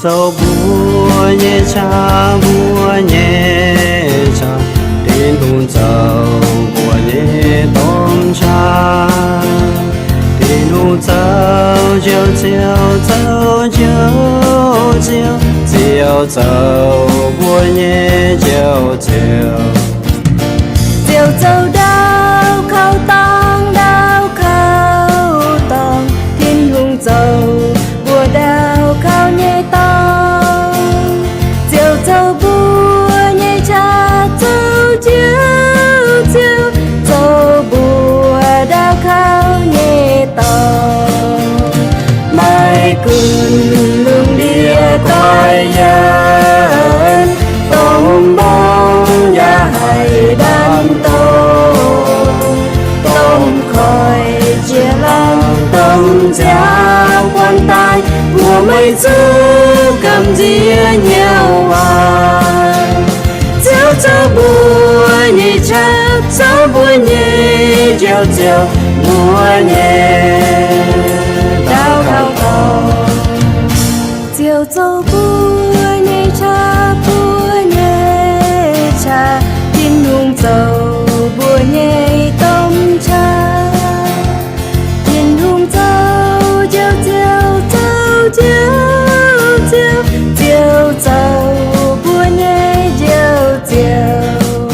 Zoux mbuo nyei qaqv, mbuo nyei qaqv, Tin-Hungh zoux mbuo nyei domh qaqv. Tin-Hungh zoux njoux ziouc, zoux njoux ziouc, ziouc zoux mbuo nyei njoux ziouc. Ziouc zoux ndau kauv dorngx, ndau kauv dorngx, Tin-Hungh zoux mbuo ndau kauv nyei dorngx. Ziouc zoux mbuo nyei qaqv, zoux njoux ziouc, zoux mbuo ndau kauv nyei dorngx. Maiv gunv lungh ndiev goiv yienx, domh mbong yaac haih ndaam domh, domh koiv jiex laangz, domh nziaaux buonc daaih, mbuo maiv zuqc gamh nziex hnyouv waac. Ziouc zoux mbuo nyei qaqv, zoux mbuo nyei njoux ziouc, mbuo nyei ndau kauv dorngx. Ziouc zoux mbuo nyei qaqv, mbuo nyei qaqv, Tin-Hungh zoux mbuo nyei domh qaqv. Tin-Hungh zoux njoux ziouc, zoux njoux ziouc, ziouc zoux mbuo nyei njoux ziouc.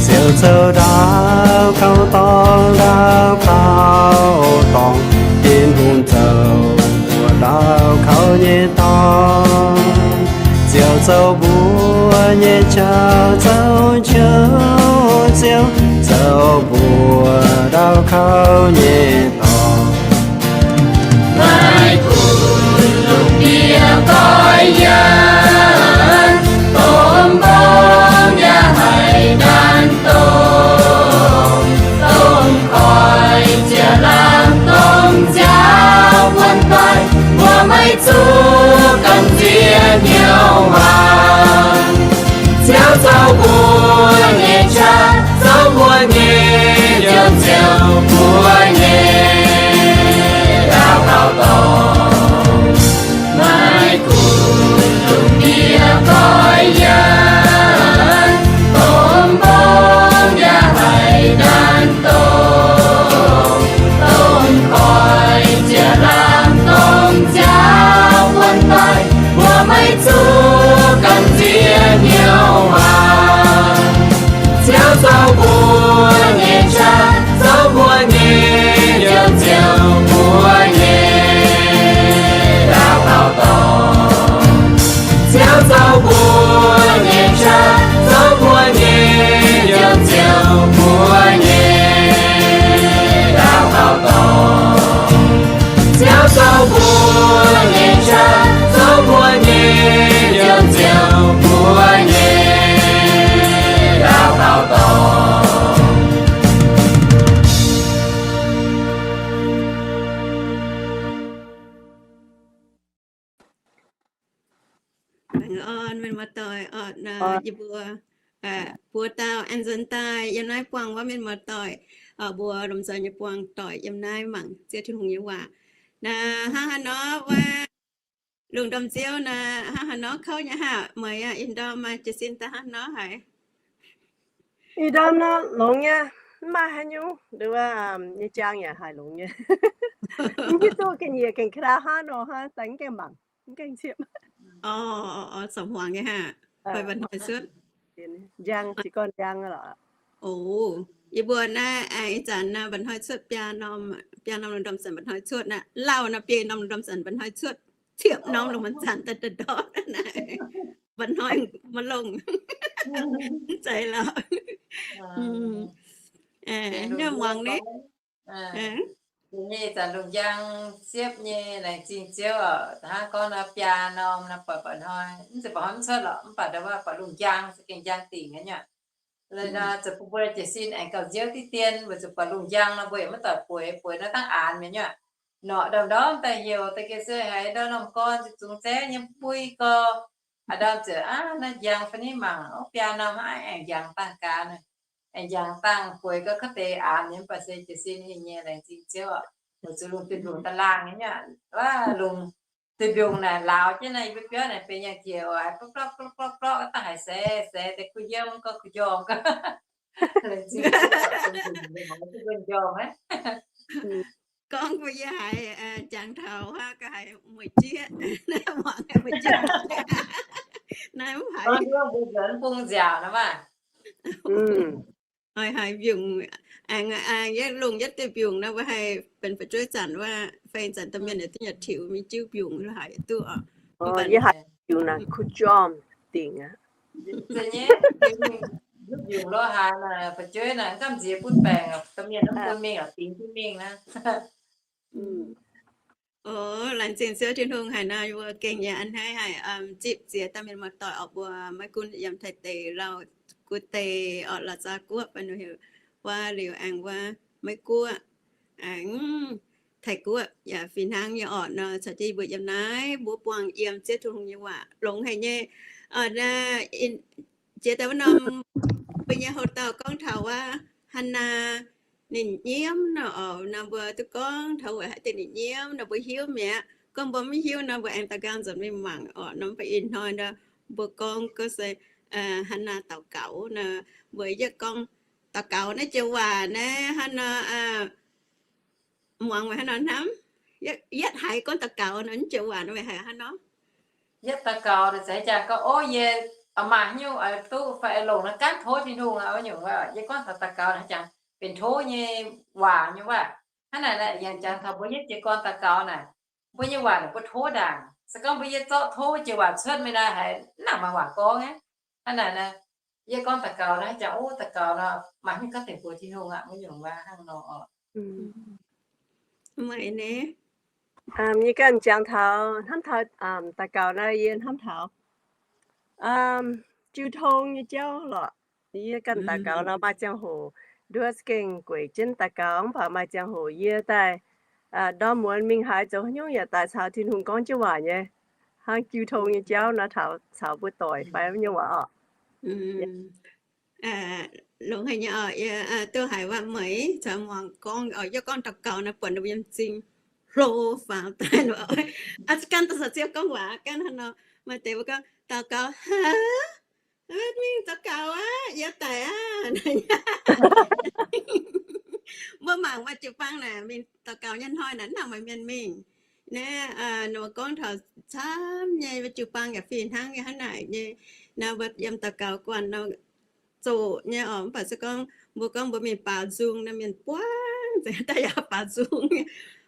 Ziouc zoux ndau kauv dorngx, ndau kauv dorngx, Tin-Hungh zoux mbuo ndau kauv nyei dorngx. Ziouc zoux mbuo nyei qaqv, zoux njoux ziouc, zoux mbuo ndau kauv nyei dorngx. Maiv gunv lungh ndiev goiv yienx, domh mbong yaac haih ndaam domh, domh koiv jiex laangz, domh nziaaux buonc daaih, mbuo maiv zuqc gamh nziex hnyouv waac. Ziouc zoux mbuo nyei qaqv, zoux mbuo nyei njoux ziouc, mbuo nyei ndau kauv dorngx. Maiv gunv lungh ndiev goiv yienx, domh mbong yaac haih ndaam domh, domh koiv jiex laangz, domh nziaaux buonc daaih, mbuo maiv zuqc gamh nziex hnyouv waac. Ziouc zoux mbuo nyei qaqv, zoux mbuo nyei njoux ziouc, mbuo nyei ndau kauv dorngx. Ziouc zoux mbuo nyei qaqv, zoux mbuo nyei njoux ziouc, mbuo nyei ndau kauv dorngx. Ziouc zoux mbuo nyei qaqv, zoux mbuo nyei njoux ziouc, mbuo nyei ndau kauv dorngx. Baengh orn mienh muoz-doic, yie mbuo buo dauh aengx nzuonx daaih yiem naaiv buangh wuov mienh muoz-doic, mbuo lomh nzoih nyei buangh doic yiem naaiv mangc Ziouv Tin-Hungh nyei waac. Naaiv hnangv haaix nor wuov, lungh ndorm Ziouv naaiv hnangv haaix nor kouv nyei haah? Meih aac, ih ndorm maaih jiez sin daaih hnangv haaix nor haic? Ih ndorm nor longx nyei, mv maaih haaix nyungc, nduov nyei jaang yaac haih longx nyei. Mv hiuv duqv ga'nyiec gengh ka'ndau hnangv nor hnangv, daaih mv gaengh mangc, mv gaengh ziepc. Orv, orv, orv, corc hmuangx nyei haah? Fai mba'hnoi cuotv? Njang, jiez gorn njang lorqc. O, yie mbuo naaiv ih zanc naaiv mba'hnoi cuotv biaa norm, biaa norm lungh ndorm zanc mba'hnoi cuotv naaiv, lauh naaiv biei norm lungh ndorm zanc mba'hnoi cuotv, ciepv norm lungh ndorm zanc daaih ndorm naaiv, mba'hnoi maiv longh. Mv zeiz lorqc. Nyei muangx ni. Nyei zanc lungh njang siepv nyei, laengz zingh Ziouv oc. Hnangv gorngv naaiv biaa norm naaiv buatc mba'hnoi, mv zeiz mba'hnoi mv cuotv lorqc, mv baac ndau wuov buatc lungh njang, za'gengh njang dingc nyei. Zuqc bun mbuo jiez sin aengx gauh nziouv diqv dien, weic zuqc buatc lungh njang nor mbuo yaac maiv doic bueix, bueix nor dangh aanx mi'aqv. Norqc ndorm-ndorm daaih heuc da'gengh se haiz ndorm-ndorm gorn zungx zeiv nyei mbui gorx. Aa ndorm ziouc aav naaiv njang fai ni mangc, biaa norm hnangv aengx njang dangh gaax, aengx njang dangh bueix gau kov deix aanx nyei, mv baac se jiez sin hingh nyei, laengz zingh Ziouv oc. Weic zuqc lungh duih lungh da'laangh nyei, wuov lungh Deix mbiungc naaic lauz jienv naaic, yie mbuo biauv naaic benx yangh jiex oc, blorqv blorqv blorqv blorqv, daaih haiz seix seix deix kuh yiem gorngv kuh njormh. Gorngv mbuo yie haiz jangx taux haaix ga'haiz mueic jieqv, muangx mueic jieqv. Naaiv mv haiz, mbuo nzuonx bung nziaauc nor maah. Haiz haiz mbiungc, aengx yie longc yietv deix mbiungc nor, mbuo haih benx fu'jueiv zanc wuov, fai zanc domh mienh yaac duqv yietc tiux mingh jiuv mbiungc lo haaix yaac duqv oc. Mv baac yie haiz mbiungc naaic kuh njormh dingc aqv. Mbiungc lo haaix naaic fu'jueiv naaic gamh nziex butv baengc, domh mienh mv bun mingh oc, dingc jienv mingh naaiv. Laengz zingh Ziouv Tin-Hungh haic nor, yie mbuo gengh yaac a'hneiv haic, zipv ziex dauh mienh muoz-doic oc, mbuo maiv gunv yiem Taiv deic, Lauv guoqv deic oc, Lauv zaqv guoqv fai nor heuc, wuov liuz aengx wuov Meiv guoqv, aengx Taiv guoqv yaac fih hnangv nyei oc nor, caux jienv yie mbuo yiem naaiv mbuo buangh yiem Ziouv Tin-Hungh nyei waac longx haic nyei. Jiex daaih wuov norm mbuo nyei houx-dauh gorngv taux wuov Hannaa, ninh nyiemv nor oc, nor mbuo duqv gorngv taux weic haaix diuc ninh nyiemv nor mbuo hiuv mi'aqv. Gorngv mbuo mv hiuv nor mbuo aengx daux gaux nzunc mingh mangc oc. Nor mv baac ih hnoi nor mbuo gorngv gorngv se Hannaa daux gaux nor, mbuo yietv gorngv daux gaux naaiv joux waac naaiv hnangv nor, muangx meih hnangv nor hnamv, yietv haiz gorngv daux gaux nor, naaiv joux waac nor meih haiz hnangv nor? Yietv daux gaux naaic zeiz jangx gorngv, ov, yie maaih haaix nyungc oix duqv fai oix longc naaiv, gaanv tov Tin-Hungh aqv. Wuov nyungc yie gorngv taux daux gaux naaic jangx benx tov nyei waac nyei waac. Hnangv naaic, yangh jangx taux mbuo yietv jiez gorn daux gaux naaic, mbuo nyei waac naaic mbuo tov ndaangc. Se gorngv mbuo yietv zorqv tov jiex waac cuotv, maiv daaih haiz mv nangc maaih waac gorngv aqv. Hnangv naaic, yie gorngv daux gaux naaic jangx, ov, daux gaux nor maaih haaix nyungc ganh deix mbuox Tin-Hungh aqv. Wuov nyungc waac hnangv nor oc. Yie ganh jangx taux, hnamv taux daux gaux naaiv, yie hnamv taux jiu tong nyei jauv lorqc. Yie ganh daux gaux nor maaih ziangh hoc nduov za'gengh gueic jienv daux gaux, mv baac maaih ziangh hoc yie daaih ndorm muonz mingh haaix zoux haaix nyungc yaac daaih caux Tin-Hungh gorngv jienv waac nyei, hnangv jiu tong nyei jauv nor, taux caux mbuo doic fai nyei waac oc. Longx haic nyei oc. Duqv haiz waac-meic caux muangx gorngv oc, yie gorngv daux gaux naaiv buatc ninh mbuo yiem m'zing hlo faaux daaih. Ganh daaih caux Ziouv gorngv waac ganh hnangv nor, maaih deix mbuo gorngv daux gaux, haiz mingh daux gaux aqv, yie daic aqv. Mbuo mangc maaih jiu-baang naaic mingh daux gaux nyei hnoi naaic, mv nangc maaih mienh mingh. Naaiv ninh mbuo gorngv taux camv nyei, mbuo jiu-baang yaac fih hnangv nyei hnangv naaic nyei. Naaiv mbuo yiem daux gaux guanh nor zoqc nyei oc. Mv baac se gorngv mbuo gorngv mbuo mingh baaux nzung naaiv, mienh buangv nzengc daaih yaac baaux nzung nyei.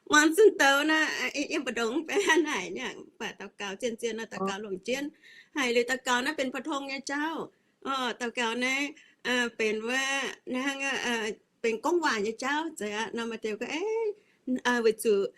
Muangx zunh douz naaiv, yiem mbu'ndongx benx hnangv naaic nyei. Mv baac daux gaux zien-zien nor, daux gaux longc jienv haic. Liuz daux gaux naaiv benx pou-tong nyei jauv. Daux gaux naaiv benx wuov, naaiv hnangv benx gorngv waac nyei jauv. Zeiz aqv nor maaih deix gorngv, weic zuqc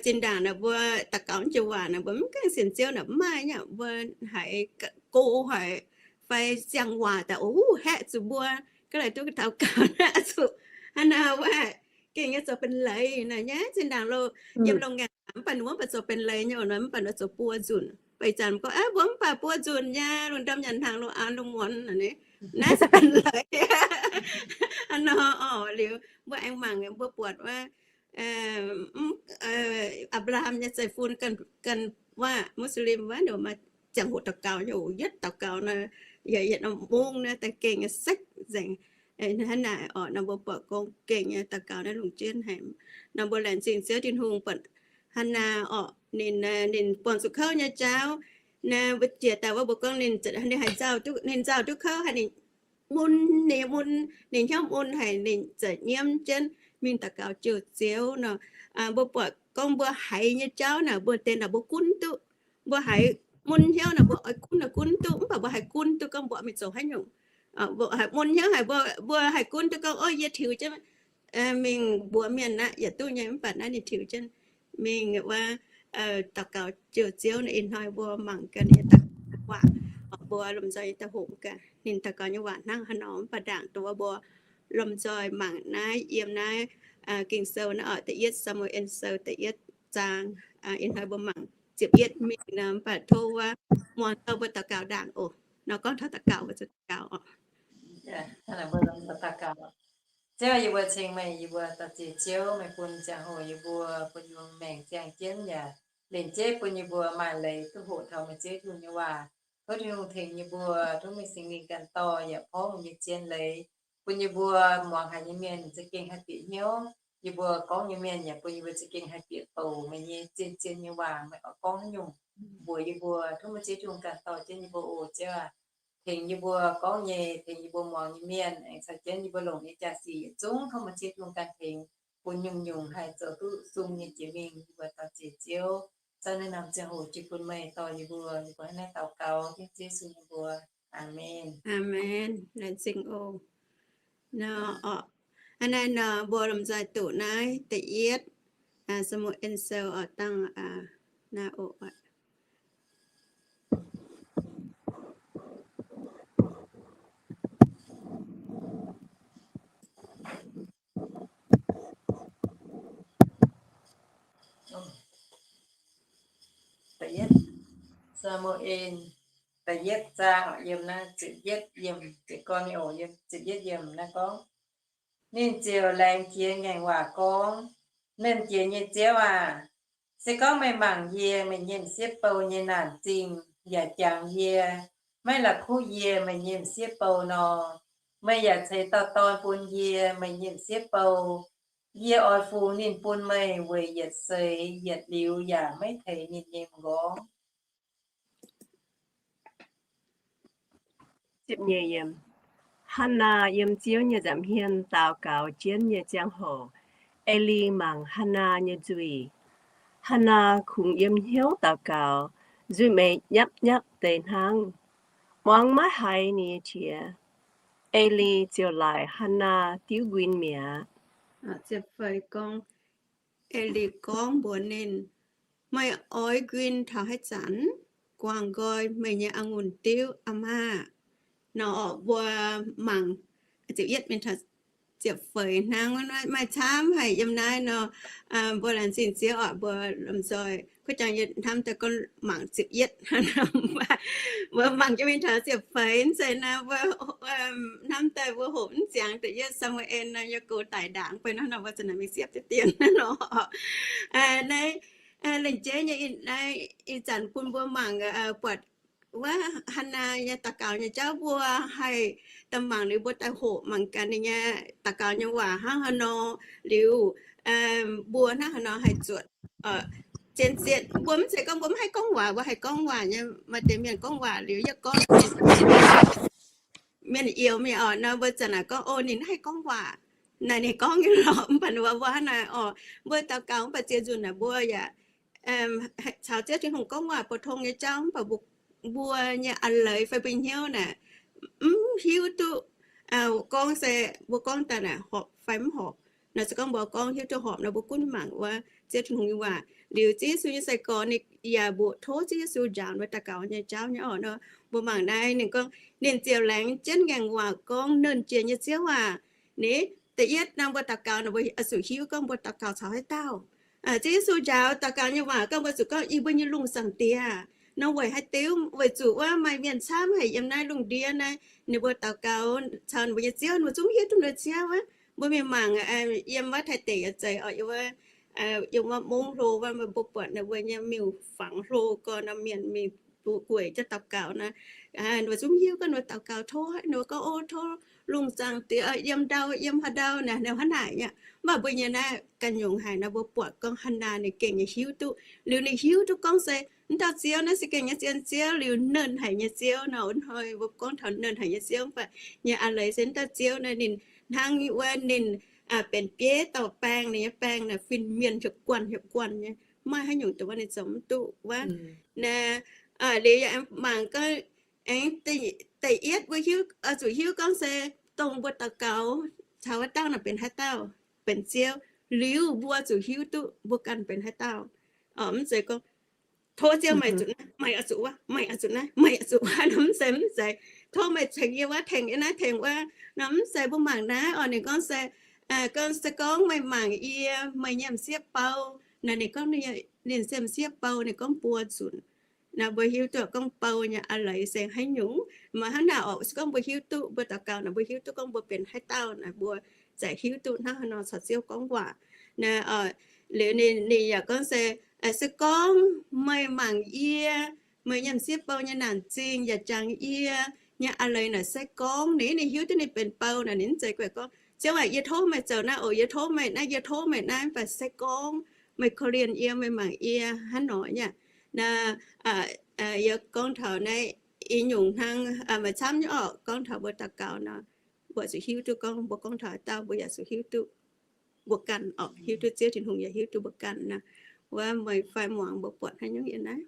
zinh ndaangc naaic mbuo daux gaux jienv waac naaic, mbuo mv gaengh sienx Ziouv naaic mv maaih nyei. Mbuo haiz go haic fai siang-waac daaih, o, haeqv zuqc mbuo ga'naaiv duqv daux gaux naaiv zuqc hnangv naaiv wuov, gengh nyei zoux benx leiz naaic nyei. Zinh ndaangc lo yiem loz-ngaengc mv baac ninh mbuo mv baac zoux benx leiz nyei oc, mv baac ninh zoux buo nzunc. Beiv zanc gorngv, mbuo mv baac buo nzunc nyei, lungh ndorm nyanc hnaangx, lungh aanx, lungh muonz naaic, naaiv zoux benx leiz. Hnangv nor oc. Liuz mbuo aengx mangc, mbuo buatc wuov Apc^laa^ham nyei zeiv-fun ganh, ganh wuov Muslim wuov, ninh maaih ziangh hoc daux gaux nyei oc, yietv daux gaux nor, yaac yietc norm mungv naaiv daaih gengh nyei sekv nzengc. Hnangv naaic oc, nor mbuo buatc gorngv gengh nyei daux gaux naaiv longc jienv haic. Nor mbuo laengz zingh Ziouv Tin-Hungh buatc Hannaa oc, ninh, ninh buangh zuqc kouv nyei jauv. Naaiv mbuo jiex daaih wuov mbuo gorngv ninh, ninh haiz nzauh duqv, ninh nzauh duqv kouv haic, ninh mun, ninh mun, ninh hnyouv mun haic, ninh za'gengh nyiemv jienv mingh daux gaux jouh Ziouv nor. Mbuo buatc gorngv mbuo haiz nyei jauv naaic, mbuo deix naaic mbuo gunv duqv. Mbuo haiz mun hnyouv naaic mbuo oix gunv naaic gunv duqv, mv baac mbuo haiz gunv duqv gorngv mbuo mingh zoux haaix nyungc. Mbuo haiz mun hnyouv haic, mbuo, mbuo haiz gunv duqv gorngv, o, yie tiux jienv mingh mbuox mienh aqv, yietc duqv nyei. Mv baac naaiv ninh tiux jienv mingh wuov, daux gaux jouh Ziouv. Naaiv ih hnoi mbuo mangc gaax ninh daux gaux waac, mbuo lomh nzoih nyei daaih hoqc gaax ninh daux gaux nyei waac hnangv haaix nor. Mv baac ndaangc duqv mbuo lomh nzoih mangc naaiv, yiem naaiv Ging-Sou naaiv oc, da'yietv Saa^mu^en Sou da'yietv zaang. Ih hnoi mbuo mangc ziepc yietv mingh nor, mv baac tov wuov muangx douh mbuo daux gaux ndaangc oc. Nor gorngv taux daux gaux, mbuo zuqc daux gaux oc. Ziouv, yie mbuo ceng meih, yie mbuo daux ziex Ziouv, meih bun ziangh hoc yie mbuo bun yie mbuo maengc ziangh jienv yaac lengc jeiv bun yie mbuo maaih leiz duqv hoqc taux meih Ziouv Tin-Hungh nyei waac. Tov Tin-Hungh tengx yie mbuo, tov meih Singx Lingh ganh dorh yaac porv meih nyei zien leiz, bun yie mbuo muangx haic nyei mienh za'gengh haih bieqc hnyouv. Yie mbuo gorngv nyei mienh yaac bun yie mbuo za'gengh haih bieqc bouc meih nyei zien-zien nyei waac, meih oix gorngv haaix nyungc mbuox yie mbuo. Tov meih Ziouv Tin-Hungh ganh dorh jienv yie mbuo oc Ziouv aac. Tengx yie mbuo gorngv nyei, tengx yie mbuo muangx nyei mienh, aengx caux jienv yie mbuo longc nyei jaa-sic yietc zungv tov meih Ziouv Tin-Hungh ganh tengx, bun nyungc-nyungc haih zoux duqv sung nyei jiex mingh. Yie mbuo daux ziex Ziouv, zanc naaiv norm ziangh hoc jiex bun meih dorh yie mbuo. Yie mbuo hnangv naaiv daux gaux dengv Ziouv Yesu nyei mbuox. Aamen. Aamen. Laengz zingh oc. Nor, hnangv naaiv nor mbuo lomh nzoih doqc naaiv da'yietv Saa^mu^en Sou oc, dangh naaiv oc. Da'yietv Saa^mu^en, da'yietv zaang, yiem naaiv ziepc yietv yiemc, ziepc gorn oc, yiem ziepc yietv yiemc naaiv gorngv, ninh ziouc laengz jiex ngaengc waac gorngv, Nernh Jiex nyei Ziouv aac, se gorngv meih mangc yie, meih nyei m'sieqv bou, nyei naanc zingh yaac jangx yie, maiv la'kuqv yie, meih nyei m'sieqv bou, nor, meih yaac ceix dauh dorn bun yie, meih nyei m'sieqv bou. Yie oix fungx ninh bun meih weic yietc seix yietc liuz yaac maiv teix ninh nyei m'nqorngv. Hannaa yiem Ziouv nyei nza'hmien daux gaux jienv nyei ziangh hoc, Eli mangc Hannaa nyei nzuih. Hannaa kungx yiem hnyouv daux gaux, nzuih meix nyapv nyapv deix hnangv. Muangx maiv haiz ninh nyei qiex. Eli ziouc laaic Hannaa diuv nquin mi'aqv. Eli gorngv mbuox ninh, Meih oix nquin taux haaix zanc? Guangc nqoi meih nyei a'ngunc diuv, aa maah! Nor mbuo mangc ziepc yietv mingh taux ziepc feix hnangv. Maaih camv haic yiem naaiv nor. Mbuo laengz zingh Ziouv oc, mbuo lomh nzoih kuv jangx yie hnamv daaih gorngv mangc ziepc yietv. Mbuo mangc jienv mingh taux ziepc feix mv zeiz naaiv, mbuo hnamv daaih mbuo hoqc mv ziangx da'yietv Saa^mu^en nor, yie gox daic ndaangc fai nor, mbuo za'naaic mingh siepv diqv dien nor. Naaiv lengc jeiv nyei ih zanc bun mbuo mangc buatc wuov Hannaa nyei daux gaux nyei jauv. Mbuo haih daaih mangc liuz mbuo daaih hoqc mangc gaax ninh nyei daux gaux nyei waac hnangv haaix nor, liuz mbuo hnangv haaix nor haih zuotc zien-zien. Mbuo mv zeiz gorngv mbuo mv haih gorngv waac, mbuo haih gorngv waac nyei. Maaih deix mienh gorngv waac liuz yie gorngv mienh youz mingh oc nor, mbuo za'naaic gorngv, O, ninh haih gorngv waac. Naaic ninh gorngv nyei lorqc. Mv baac mbuo hnangv naaic oc, mbuo daux gaux mv baac zien nzunc naaic mbuo yaac caux Ziouv Tin-Hungh gorngv waac pou-tong nyei jauv, mv baac mbuo nyei a'leiz fai mbuo hnyouv naaic mv hiuv duqv gorngv se mbuo gorngv daaih naaic horpc fai mv horpc. Naaic se gorngv mbuo gorngv hiuv duqv horpc nor, mbuo gunv mangc wuov Ziouv Tin-Hungh nyei waac. Liuz Ziouv Yesu nyei sai-gorx ninh yaac mbuox tov Ziouv Yesu njaaux mbuo daux gaux nyei jauv nyei oc nor. Mbuo mangc naaiv ninh gorngv, Ninh ziouc laengz jienv ngaengc waac gorngv, Nernh Jiex nyei Ziouv aac, ni, da'yietv nor mbuo daux gaux nor mbuo oix zuqc hiuv gorngv mbuo daux gaux caux haaix dauh. Ziouv Yesu njaaux daux gaux nyei waac gorngv mbuo zuqc gorngv, Yie mbuo nyei lungh zaangc Diex, nor weic haaix diuc? Weic zuqc wuov maaih mienh camv haic yiem naaiv lungh ndiev naaiv, ninh mbuo daux gaux caux ninh mbuo nyei ziouv, ninh mbuo zungv hiuv duqv ninh mbuo nyei ziouv aqv. Mbuo mingh mangc yiem wuov Taiv deic yaac zeiz oc, yiem wuov mongv hlo wuov, mbuo buatc ninh mbuo nyei miuc-fangx hlo gorn nor, mienh mingh gueic jienv daux gaux nor, ninh mbuo zungv hiuv gorngv ninh mbuo daux gaux tov, ninh mbuo gorngv, O, tov lungh zaangc Diex yiem ndau, yiem haaix ndau naaic, ninh hnangv naaic nyei. Mv baac mbuo nyei naaiv ganh nyungc haic nor, mbuo buatc gorngv Hannaa ninh gengh nyei hiuv duqv. Liuz ninh hiuv duqv gorngv se wuov dauh Ziouv naaiv se gengh nyei zien Ziouv liuz nernh haic nyei Ziouv nor. Hnoi mbuo gorngv taux nernh haic nyei Ziouv, mv baac nyei a'leiz se wuov dauh Ziouv naaiv ninh hnangv wuov ninh benx bieiv dauh baeng, ninh nyei baeng naaic fin-mienh hiuv guanh hiuv guanh nyei, maaih haaix nyungc dongh wuov ninh zoux mv duqv wuov. Naaiv liuz yaac mangc gorngv aengx da'yietv mbuo hiuv, zuqc hiuv gorngv se dongh mbuo daux gaux caux wuov dauh naaic benx haaix dauh, benx Ziouv. Liuz mbuo zuqc hiuv duqv mbuo ganh benx haaix dauh. Mv zeiz gorngv tov Ziouv meih zuqc naaiv, meih oix zuqc wuov, meih oix zuqc naaiv, meih oix zuqc wuov nor, mv zeiz, mv zeiz. Tov meih tengx yie wuov, tengx yie naaiv, tengx wuov nor, mv zeiz. Mbuo mangc naaiv oc, ninh gorngv se, gorngv se gorngv meih mangc yie, meih nyei m'sieqv bou. Naaiv ninh gorngv ninh se m'sieqv bou, ninh gorngv buo nzunc. Naaiv mbuo hiuv duqv gorngv bou nyei a'leiz se haaix nyungc. Maaih hnangv naaic oc, se gorngv mbuo hiuv duqv, mbuo daux gaux naaic mbuo hiuv duqv gorngv mbuo benx haaix dauh naaic, mbuo za'gengh hiuv duqv hnangv haaix nor caux Ziouv gorngv waac. Naaiv Liuz ninh, ninh yaac gorngv se, se gorngv meih mangc yie, meih nyei m'sieqv bou nyei naanc zingh yaac jangx yie nyei a'leiz naaic se gorngv, ninh, ninh hiuv duqv ninh benx bou naaic, ninh mv zeiz guaix gorngv, Ziouv aac, yie tov meih zoux naaiv oc, yie tov meih naaiv, yie tov meih naaiv, mv baac se gorngv meih korv-lienh yie, meih mangc yie hnangv nor nyei. Naaiv, yie gorngv taux naaiv i nyungc hnangv, maaih camv nyei orqc, gorngv taux mbuo daux gaux nor, mbuo zuqc hiuv duqv gorngv mbuo gorngv taux haaix dauh mbuo yaac zuqc hiuv duqv mbuo ganh orqc, hiuv duqv Ziouv Tin-Hungh yaac hiuv duqv mbuo ganh nor. Wuov meih fai muangx mbuo buatc haaix nyungc yiem naaiv?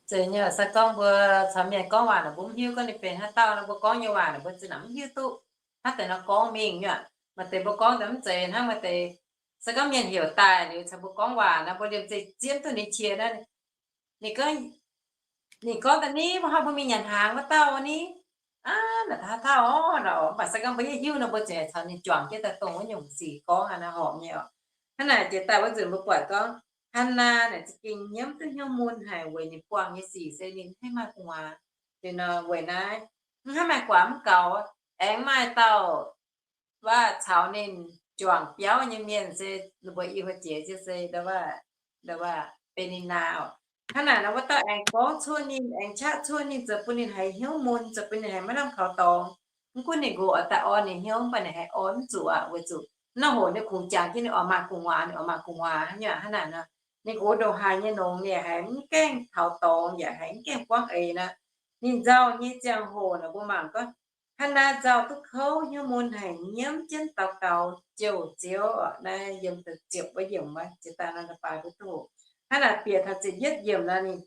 Zeiz nyei, se gorngv mbuo caux mienh gorngv waac naaic, mbuo mv hiuv gorngv ninh benx haaix dauh nor, mbuo gorngv nyei waac naaic, mbuo za'gengh mv hiuv duqv hnangv deix nor gorngv mingh nyei. Maaih deix mbuo gorngv daaih mv zeiz hnangv maaih deix, se gorngv mienh heuc daaih liuz caux mbuo gorngv waac nor, mbuo liemh zeih ziemv duqv ninh qiex nor, ninh gorngv, ninh gorngv daaih ni, mbuo hnangv mbuo mingh nyanc hnaangx wuov dauh ni, aav, naaic haaix dauh orqc, mv baac se gorngv mbuo yaac hiuv nor, mbuo ziouc caux ninh juangc jienv daaih dongh wuov nyungc sic gorngv aqv, naaiv horpc nyei orqc. Hnangv naaic jiex daaih wuov nzunc mbuo buatc gorngv, Hannaa naaic za'gengh nyiemv duqv hnyouv mun haic weic ninh buangh nyei sic se ninh mv haih maaih gu'nguaaz. Liuz nor weic naaiv, mv haih maaih gu'nguaaz mv gaux, aengx maaih dauh waac caux ninh juangc biauv nyei mienh se, ninh mbuo i hua jiex jienv se, Pe^ni^naa orqc. Hnangv naaic nor wuov dauh aengx gorngv cuotv ninh, aengx qaqv cuotv ninh, zoux bun ninh haiz hnyouv mun, zoux bun ninh haiz maiv lamh kaux dorngx. Mv gunv ninh nqox oix daaih orn ninh hnyouv, mv baac ninh haiz orn mv zuqc aqv, weic zuqc naaiv hoc ninh kungx jangx jienv ninh oix maaih gu'nguaaz, ninh oix maaih gu'nguaaz nyei aqv. Hnangv naaic nor, ninh nqox ndongc haaix nyei nongx ninh haiz mv gaengh taux dorngx, yaac haiz mv gaengh buangv eix nor. Ninh nzauh nyei ziangh hoc naaic mbuo mangc gorngv, Hannaa nzauh duqv kouv hnyouv mun haic, nyiemv jienv daux gaux jouh Ziouv orqc. Naaiv yiem da'ziepc wuov yiemc wuov, jiex daaih nor baaix duqv hoc. Hnangv naaic bieqc taux ziepc yietv yiemc nor, ninh,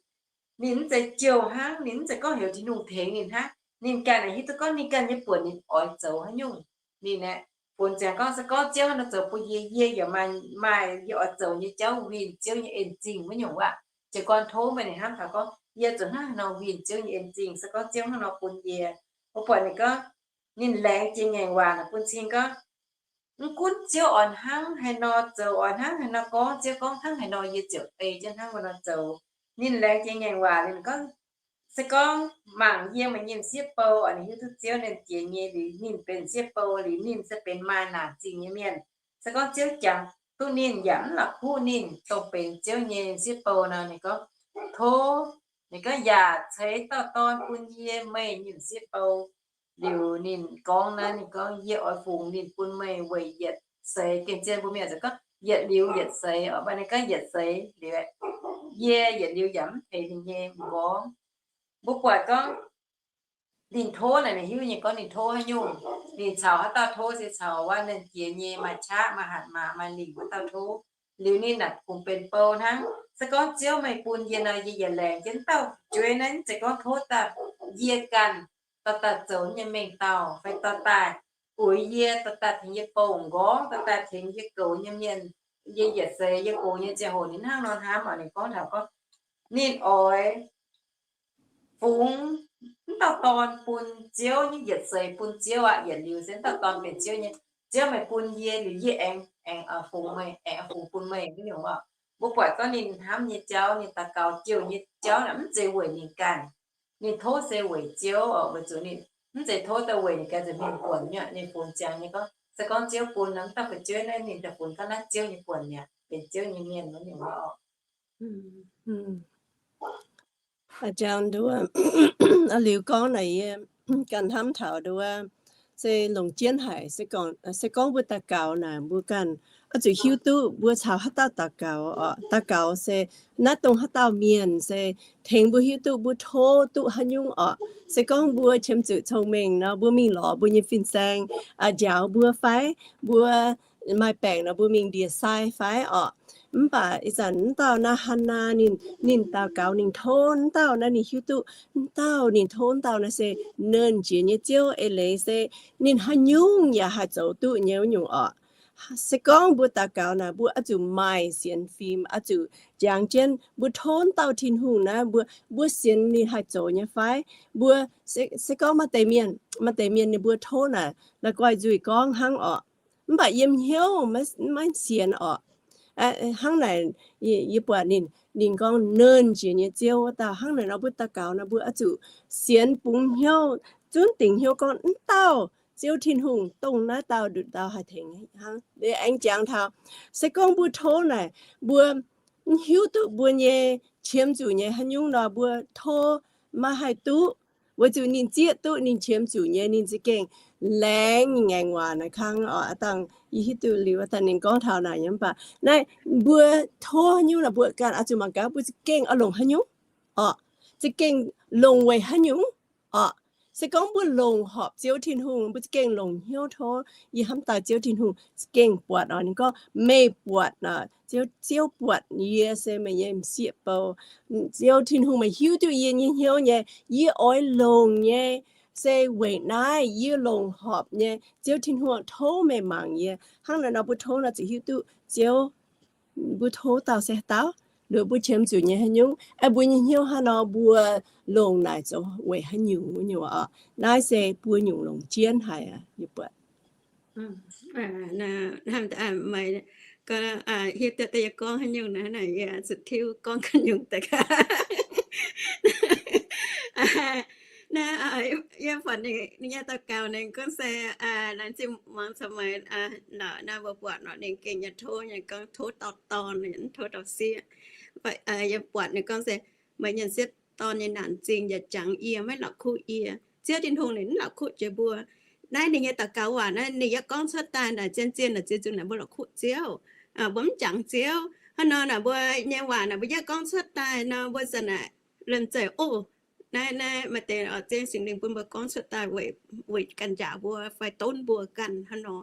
ninh mv zeiz jouh hnangv, ninh mv zeiz gorngv heuc Tin-Hungh tengx ninh hnangv. Ninh ganh naaic hiuv duqv gorngv ninh ganh nyei buonc ninh oix zoux haaix nyungc. Ninh aeqv, funx ziangx gorngv se gorngv Ziouv hnangv nor zoux bun yie, yie yaac maaih, maaih yie oix zoux nyei jauv winh Ziouv nyei en zingh wuov nyungc aqv. Jiez gorn tov meih ninh hnamv taux gorngv, yie zuqc hnangv haaix nor winh Ziouv nyei en zingh, se gorngv Ziouv hnangv nor bun yie. Mbuo buatc ninh gorngv, ninh laengz jiex ngaengc waac naaic bun cing gorngv, mv gunv Ziouv oix hnangv haaix nor zoux, oix hnangv haaix nor gorngv, Ziouv gorngv hnangv haaix nor yie ziouc ei jienv hnangv wuov nor zoux. Ninh laengz jiex ngaengc waac liuz ninh gorngv, se gorngv mangc yie maaih nyei m'sieqv bou, oix ninh hiuv duqv Ziouv nernh jiex nyei liuz, ninh benx m'sieqv bou liuz, ninh se benx maaih naanc zingh nyei mienh. Se gorngv Ziouv jangx duqv ninh yaac mv la'kuqv ninh dongh benx Ziouv nyei m'sieqv bou nor, ninh gorngv, tov, ninh gorngv, yaac ceix dauh dorn bun yie, meih nyei m'sieqv bou. Liuz ninh gorngv naaiv, ninh gorngv, yie oix fungx ninh bun meih weic yietc seix. Gengh zien mbuo mienh gorngv yietc liuz yietc seix, mv baac ninh gorngv yietc seix liuz, yie yietc liuz yaac mv peix ninh nyei m'nqorngv. Mbuo buatc gorngv ninh tov naaic, ninh hiuv nyei gorngv ninh tov haaix nyungc. Ninh caux haaix dauh tov se caux wuov nernh jiex nyei maaih qaqv, maaih hatc maaz, maaih lingc wuov dauh tov. Liuz ninh naaic kungx benx bou hnangv. Se gorngv Ziouv meih bun yie nor, yie yietc laengz jienv dauh fu'jueiv naaiv, mv zeiz gorngv tov daaih yie ganh dorh daaih zoux nyei mengh dauh, fai dorh daaih uix yie, dorh daaih tengx yie bou m'nqorngv, dorh daaih tengx yie goux nyei mienh. Yie yietc seix yie gox nyei ziangh hoc ninh hnangv nor hnamv oc. Ninh gorngv taux gorngv ninh oix fungx mv dauh dorn bun Ziouv nyei, yietc seix bun Ziouv aqv. Yietc liuz se mv dauh dorn benx Ziouv nyei. Ziouv meih bun yie liuz, yie aengx, aengx fungx meih, aengx fungx bun meih wuov nyungc oc. Mbuo buatc gorngv ninh hnamv nyei jauv, ninh daux gaux jouh nyei jauv naaic mv zeiz weic ninh ganh. Ninh tov se weic Ziouv oc, weic zuqc ninh mv zeiz tov daaih weic ninh ganh nza'hmien buonc mi'aqv. Ninh funx ziangx nyei gorngv, se gorngv Ziouv bun nor, mv dauh fu'jueiv naaiv ninh daaih funx gorngv naaiv Ziouv nyei buonc mi'aqv, benx Ziouv nyei mienh wuov nyungc oc. Aa, jangx nduov, aa, liuz gorngv naaic yie ganh hnamv taux nduov, se longc jienv haic, se gorngv mbuo daux gaux naaic, mbuo ganh oix zuqc hiuv duqv mbuo caux haaix dauh daux gaux oc. Daux gaux se naaiv dongh haaix dauh mienh se tengx mbuo hiuv duqv mbuo tov duqv haaix nyungc oc. Se gorngv mbuo qiemx zuqc cong-mengh nor, mbuo mingh lorz mbuo nyei fin-saeng, aa, njaaux mbuo fai, mbuo maaih baengc nor mbuo mingh ndie-sai fai oc. Mv baac ih zanc mv dauh naaiv Hannaa ninh, ninh daux gaux ninh tov mv dauh naaiv, ninh hiuv duqv mv dauh ninh tov mv dauh naaiv se nernh jiex nyei Ziouv eix leiz se ninh haaix nyungc yaac haih zoux duqv nyei wuov nyungc oc. Se gorngv mbuo daux gaux naaic, mbuo oix zuqc maaih sienx fim, oix zuqc jangx jienv mbuo tov mv dauh Tin-Hungh naaiv, mbuo, mbuo sienx ninh haih zoux nyei fai? Mbuo se, se gorngv maaih deix mienh, maaih deix mienh ninh mbuo tov naaic la'guaih nzuih gorngv hnangv oc. Mv baac yiem hnyouv maiv, maiv sienx oc. Hnangv naaic, yie buatc ninh, ninh gorngv nernh jiex nyei Ziouv wuov dauh. Hnangv naaic nor mbuo daux gaux nor mbuo oix zuqc sienx bungx hnyouv, zunv dingc hnyouv gorngv mv dauh Ziouv Tin-Hungh dongh naaiv dauh nduqc dauh haih tengx hnangv. Aengx jangx taux, se gorngv mbuo tov naaic, mbuo mv hiuv duqv mbuo nyei qiemx zuqc nyei haaix nyungc nor, mbuo tov maiv haih duqv, weic zuqc ninh zieqv duqv ninh qiemx zuqc nyei, ninh za'gengh laengz nyei ngaengc waac naaic kangv oc. Aav dangh yie hiuv duqv liuz, aav dangh ninh gorngv taux naaic nyei, mv baac naaiv mbuo tov haaix nyungc nor, mbuo ganh oix zuqc mangc gaax mbuo za'gengh oix longc haaix nyungc oc, za'gengh longc weic haaix nyungc oc. Se gorngv mbuo longc horpc Ziouv Tin-Hungh, mbuo za'gengh longc hnyouv tov, yie hnamv daaih Ziouv Tin-Hungh za'gengh buatc oc. Ninh gorngv, meih buatc, Ziouv, Ziouv buatc yie se meih nyei m'sieqv bou. Ziouv Tin-Hungh, meih hiuv duqv yie nyei hnyouv nyei. Yie oix longc nyei se weic naaiv yie longc horpc nyei. Ziouv Tin-Hungh, tov meih mangc yie. Hnangv naaic nor mbuo tov nor ziouc hiuv duqv Ziouv, mbuo tov dauh se haaix dauh, liuz mbuo qiemx zuqc nyei haaix nyungc, aeqv, mbuo nyei hnyouv hnangv nor, mbuo longc naaic zoux weic haaix nyungc nyei oc. Naaiv se buo nyungc longc jienv haic aqv, yie buatc. Hiuv duqv daaih yie gorngv haaix nyungc naaiv, yie zuqc tiuv gorngv haaix nyungc daaih. Naaiv, yie buatc ninh nyei daux gaux ninh gorngv se, laengz zingh muangx caux meih, naaiv mbuo buatc nor ninh gengh nyei tov nyei, gorngv tov dauh dorn, tov dauh sieqv. Yie buatc ninh gorngv se, meih nyei sieqv dorn nyei naanc zingh yaac jangx yie, maiv la'kuqv yie. Ziouv Tin-Hungh ninh mv la'kuqv jiex mbuo. Naaiv ninh nyei daux gaux waac naaiv ninh yaac gorngv cuotv daaih naaic zien zien naaic ziex nzunc naaic mbuo la'kuqv Ziouv, mbuo mv jangx Ziouv. Hnangv nor naaic mbuo nyei waac naaic mbuo yaac gorngv cuotv daaih nor mbuo zanc naaic lomh nzoih oc. Naaiv, naaiv maaih deix oc, Ziouv Singx Lingh bun mbuo gorngv cuotv daaih weic, weic ganh njaaux mbuo fai donv mbuo ganh hnangv nor.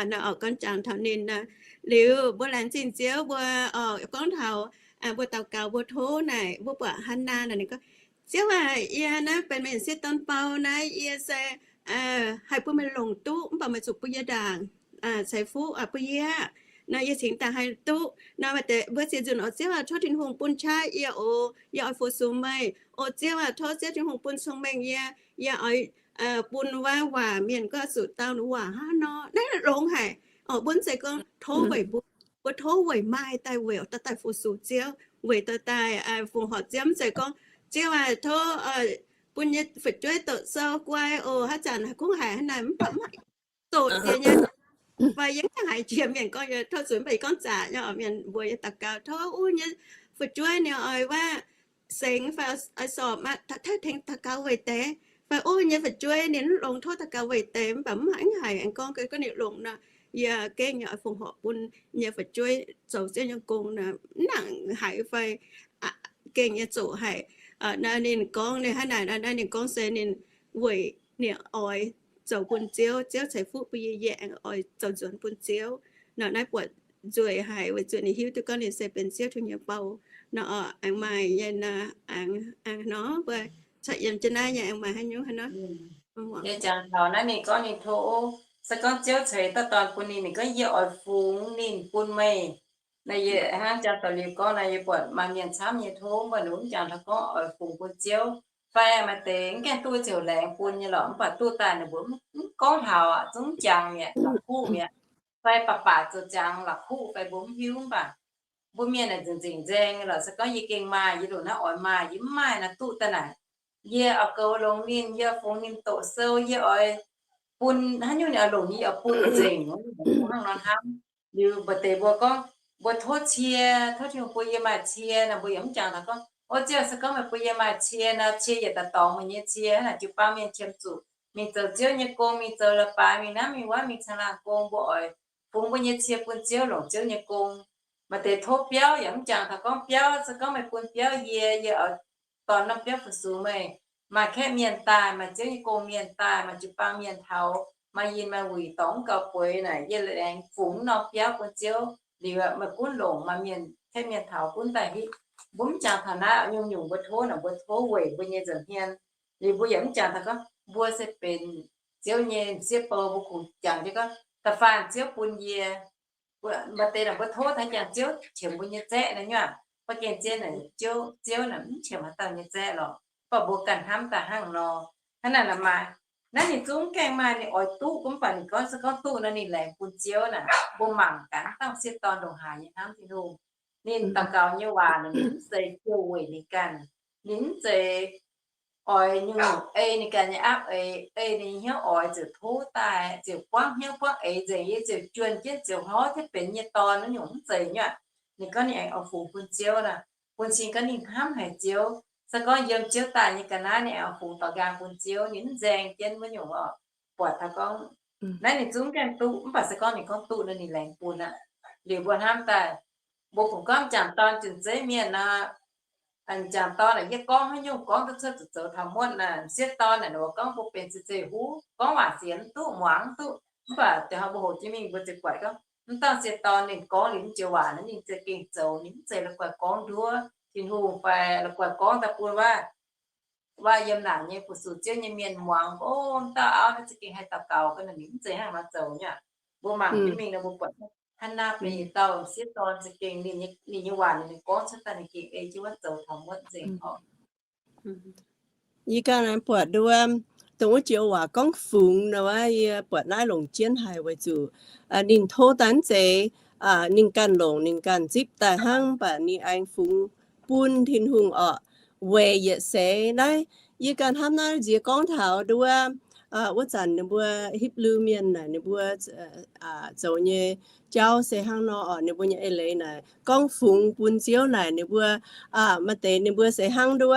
Naaiv oc, gorngv jangx taux ninh naaic liuz mbuo laengz zingh Ziouv mbuo oc, gorngv taux mbuo daux gaux mbuo tov naaic, mbuo buatc Hannaa naaic ninh gorngv, Ziouv aac, yie naaiv benx meih sieqv dorn bou naaiv, yie se haih bun meih longc duqv, mv baac meih zuqc bun yie ndaangc ceix fuqv bun yie. Nor yie cingx daaih haih duqv. Nor maaih deix mbuo ziex nzunc oc, Ziouv aac, tov Tin-Hungh bun qaqv yie oc, yie oix fu-sux meih. O Ziouv aac, tov Ziouv Tin-Hungh bun cong-mengh yie, yie oix bun wuov waac mienh gorngv zuqc dau waac hnangv nor. Naaiv longx haic oc. Mbuo mv zeiz gorngv tov weic mbuo, mbuo tov weic maaih daaih weic dorh daaih fu-sux Ziouv, weic dorh daaih fongc horc Ziouv. Mv zeiz gorngv, Ziouv aac, tov bun yie fu'jueiv doqc sou guai oc, haaix zanc kungx haiz hnangv naaic mv baac mv haih zoqc jiex nyei. Fai yie mv haiz jiex mienh gorngv yie tov zuqc, mv baac yie gorngv zaqc nyei oc. Mienh mbuox yie daux gaux, tov wuov nyei fu'jueiv ninh oix wuov sengx fai oix sorpc aqv, tov tengx daux gaux weic deix. Fai wuov nyei fu'jueiv ninh mv longx, tov daux gaux weic deix. Mv baac mv haiz, mv haiz aengx gorngv, gorngv ninh longx nor, yie gengh yie oix fongc horc bun nyei fu'jueiv zoux Ziouv nyei gong nor, mv nangc haiz fai gengh nyei zoqc haic. Naaiv ninh gorngv ninh hnangv naaic, naaiv ninh gorngv se ninh weic ninh oix zoux bun Ziouv, Ziouv ceix fuqv bun yie, yie aengx oix zoux nzuonx bun Ziouv. Nor naaiv buatc nzueic haic weic zuqc ninh hiuv duqv gorngv ninh se benx Ziouv Tin-Hungh nyei bou. Nor aengx maaih nyei, aengx nor mbuo cuotv yiem jienv naaiv nyei aengx maaih haaix nyungc haaix nor. Yie jangx taux naaiv ninh gorngv ninh tov, se gorngv Ziouv ceix dauh dorn bun ninh, ninh gorngv, Yie oix fungx ninh bun meih. Naaiv yie hnangv jangx daux liuz gorngv naaiv, yie buatc maaih mienh camv nyei tov, mv baac ninh mv jangx taux gorngv oix fungx bun Ziouv. Fai maaih deix mv gaengh duqv ziouc laengz bun nyei lorqc, mv baac duqv daaih ninh mbuo mv gorngv taux aqv, zungv jangx mi'aqv, la'kuqv mi'aqv. Fai baac baac zoux jangx la'kuqv fai mbuo mv hiuv, mv baac mbuo mienh naaic nzengc nzengc nzaeng lorqc. Se gorngv yie gengh maaih, yie loc naaiv oix maaih, yie mv maaih naaic duqv daaih naaic, yie oix goux longx ninh, yie oix fungx ninh doqc sou, yie oix bun haaix nyungc ninh oix longc, yie oix bun nzengc hnangv nor hnamv. Liuz mbuo deix mbuo gorngv mbuo tov cie, tov Tin-Hungh bun yie maaih cie nor, mbuo yaac mv jangx taux gorngv, O Ziouv, se gorngv meih bun yie maaih cie nor, cie yietc daaih dorngx meih nyei cie, naaic jiu-baang mienh qiemx zuqc mingh zoux Ziouv nyei gong, mingh zoux leiz-baaix, mingh naaiv mingh wuov, mingh caangh laangh gong, mbuo oix fungx mbuo nyei cie bun Ziouv, longc Ziouv nyei gong. Maaih deix tov biauv yaac mv jangx taux gorngv biauv, se gorngv meih bun biauv yie, yie oix dorh norm biauv fu-sux meih. Maaih kaeqv mienh daaih, maaih Ziouv nyei gong mienh daaih, maaih jiu-baang mienh taux, maaih yinh maaih wuic dorngx mv gaux bueix naaic, yie laengz fungx norm biauv bun Ziouv. Liuz meih gunv longc maaih mienh, kaeqv mienh taux gunv daaih hitv. Mbuo mv jangx taux naaiv, nyungc-nyungc mbuo tov naaic, mbuo tov weic mbuo nyei nza'hmien. Liuz mbuo yaac mv jangx taux gorngv mbuo se benx Ziouv nyei m'sieqv bou, mbuo kungx jangx jienv gorngv, Da'faanh Ziouv bun yie. Maaih deix naaic mbuo tov taux jangx Ziouv qiemx mbuo nyei zaeqv naaiv nyuav, mv baac gengh zien naaic Ziouv, Ziouv naaic mv qiemx haaix dauh nyei zaeqv lorqc. Mv baac mbuo ganh hnamv daaih hnangv nor. Hnangv naaic maaih, naaiv ninh zungv gaengh maaih ninh oix duqv, mv baac ninh gorngv se gorngv duqv nor ninh laengz bun Ziouv naaic, mbuo mangc gaax dauh sieqv dorn ndongc haaix nyei hnamv Tin-Hungh. Ninh daux gaux nyei waac naaic ninh mv zeiz jouh weic ninh ganh. Ninh mv zeiz oix nyungc-nyungc ei ninh ganh nyei aapv eix, ei ninh nyei hnyouv oix ziouc tov daaih, ziouc buangv hnyouv buangv eix nzengc, yie ziouc juonh jienv ziouc hlorv jienv benx nyei dorn wuov nyungc mv zeiz nyuoqc. Ninh gorngv ninh aengx oix fungx bun Ziouv nor, bun cing gorngv ninh hnamv haic Ziouv. Se gorngv yiem Ziouv daaih nyei ga'naaiv ninh aengx oix fungx dorh nqaang bun Ziouv, ninh mv nzaeng jienv wuov nyungc oc. Buatc taux gorngv naaiv ninh zungv gaengh duqv, mv baac se gorngv ninh gorngv duqv nor ninh laengz bun aqv. Liuz mbuo hnamv daaih, mbuo kungx gorngv m'jangc dorn zien zeiv mienh nor, m'jangc dorn naaic yie gorngv haaix nyungc gorngv duqv cuotv zuqc zoux taux muotv naaic. M'sieqv dorn naaic ninh mbuo gorngv mbuo benx zeiv zeiv huv, gorngv waac sienx mv duqv, muangx mv duqv, mv baac deix hnoi mbuo hoqc jienv mingh mbuo ziouc buatc gorngv mv dauh m'sieqv dorn ninh gorngv liuz mv joux waac naaiv ninh za'gengh zoux, ninh mv zeiz la'guaih gorngv nduov Tin-Hungh fai la'guaih gorngv daaih bun wuov, wuov yiem naaic nyei fu-sux Ziouv nyei mienh muangx, o, mv dauh auv naaiv za'gengh haih daux gaux ga'naaiv, ninh mv zeiz hnangv nor zoux nyei aqv. Mbuo mangc jienv mingh nor mbuo buatc Hannaa benx yietc dauh m'sieqv dorn za'gengh ninh nyei waac ninh gorngv cuotv daaih ninh gengh ei jienv wuov zoux taux muotv nzengc oc. Yie ganh buatc nduov, dongh wuov joux waac gorngv fungx nor wuov, yie buatc naaiv longc jienv haic weic zuqc ninh tov daaih mv zeiz ninh ganh longc ninh ganh zipv daaih hnangv, mv baac ninh aengx fungx bun Tin-Hungh oc, weic yietc seix naaiv. Yie ganh hnamv naaiv nziex gorngv taux nduov, wuov zanc ninh mbuo Hipv^lu Mienh naaic ninh mbuo zoux nyei jauv se hnangv nor oc. Ninh mbuo nyei eix leiz naaic gorngv fungx bun Ziouv naaic ninh mbuo, maaih deix ninh mbuo se hnangv nduov,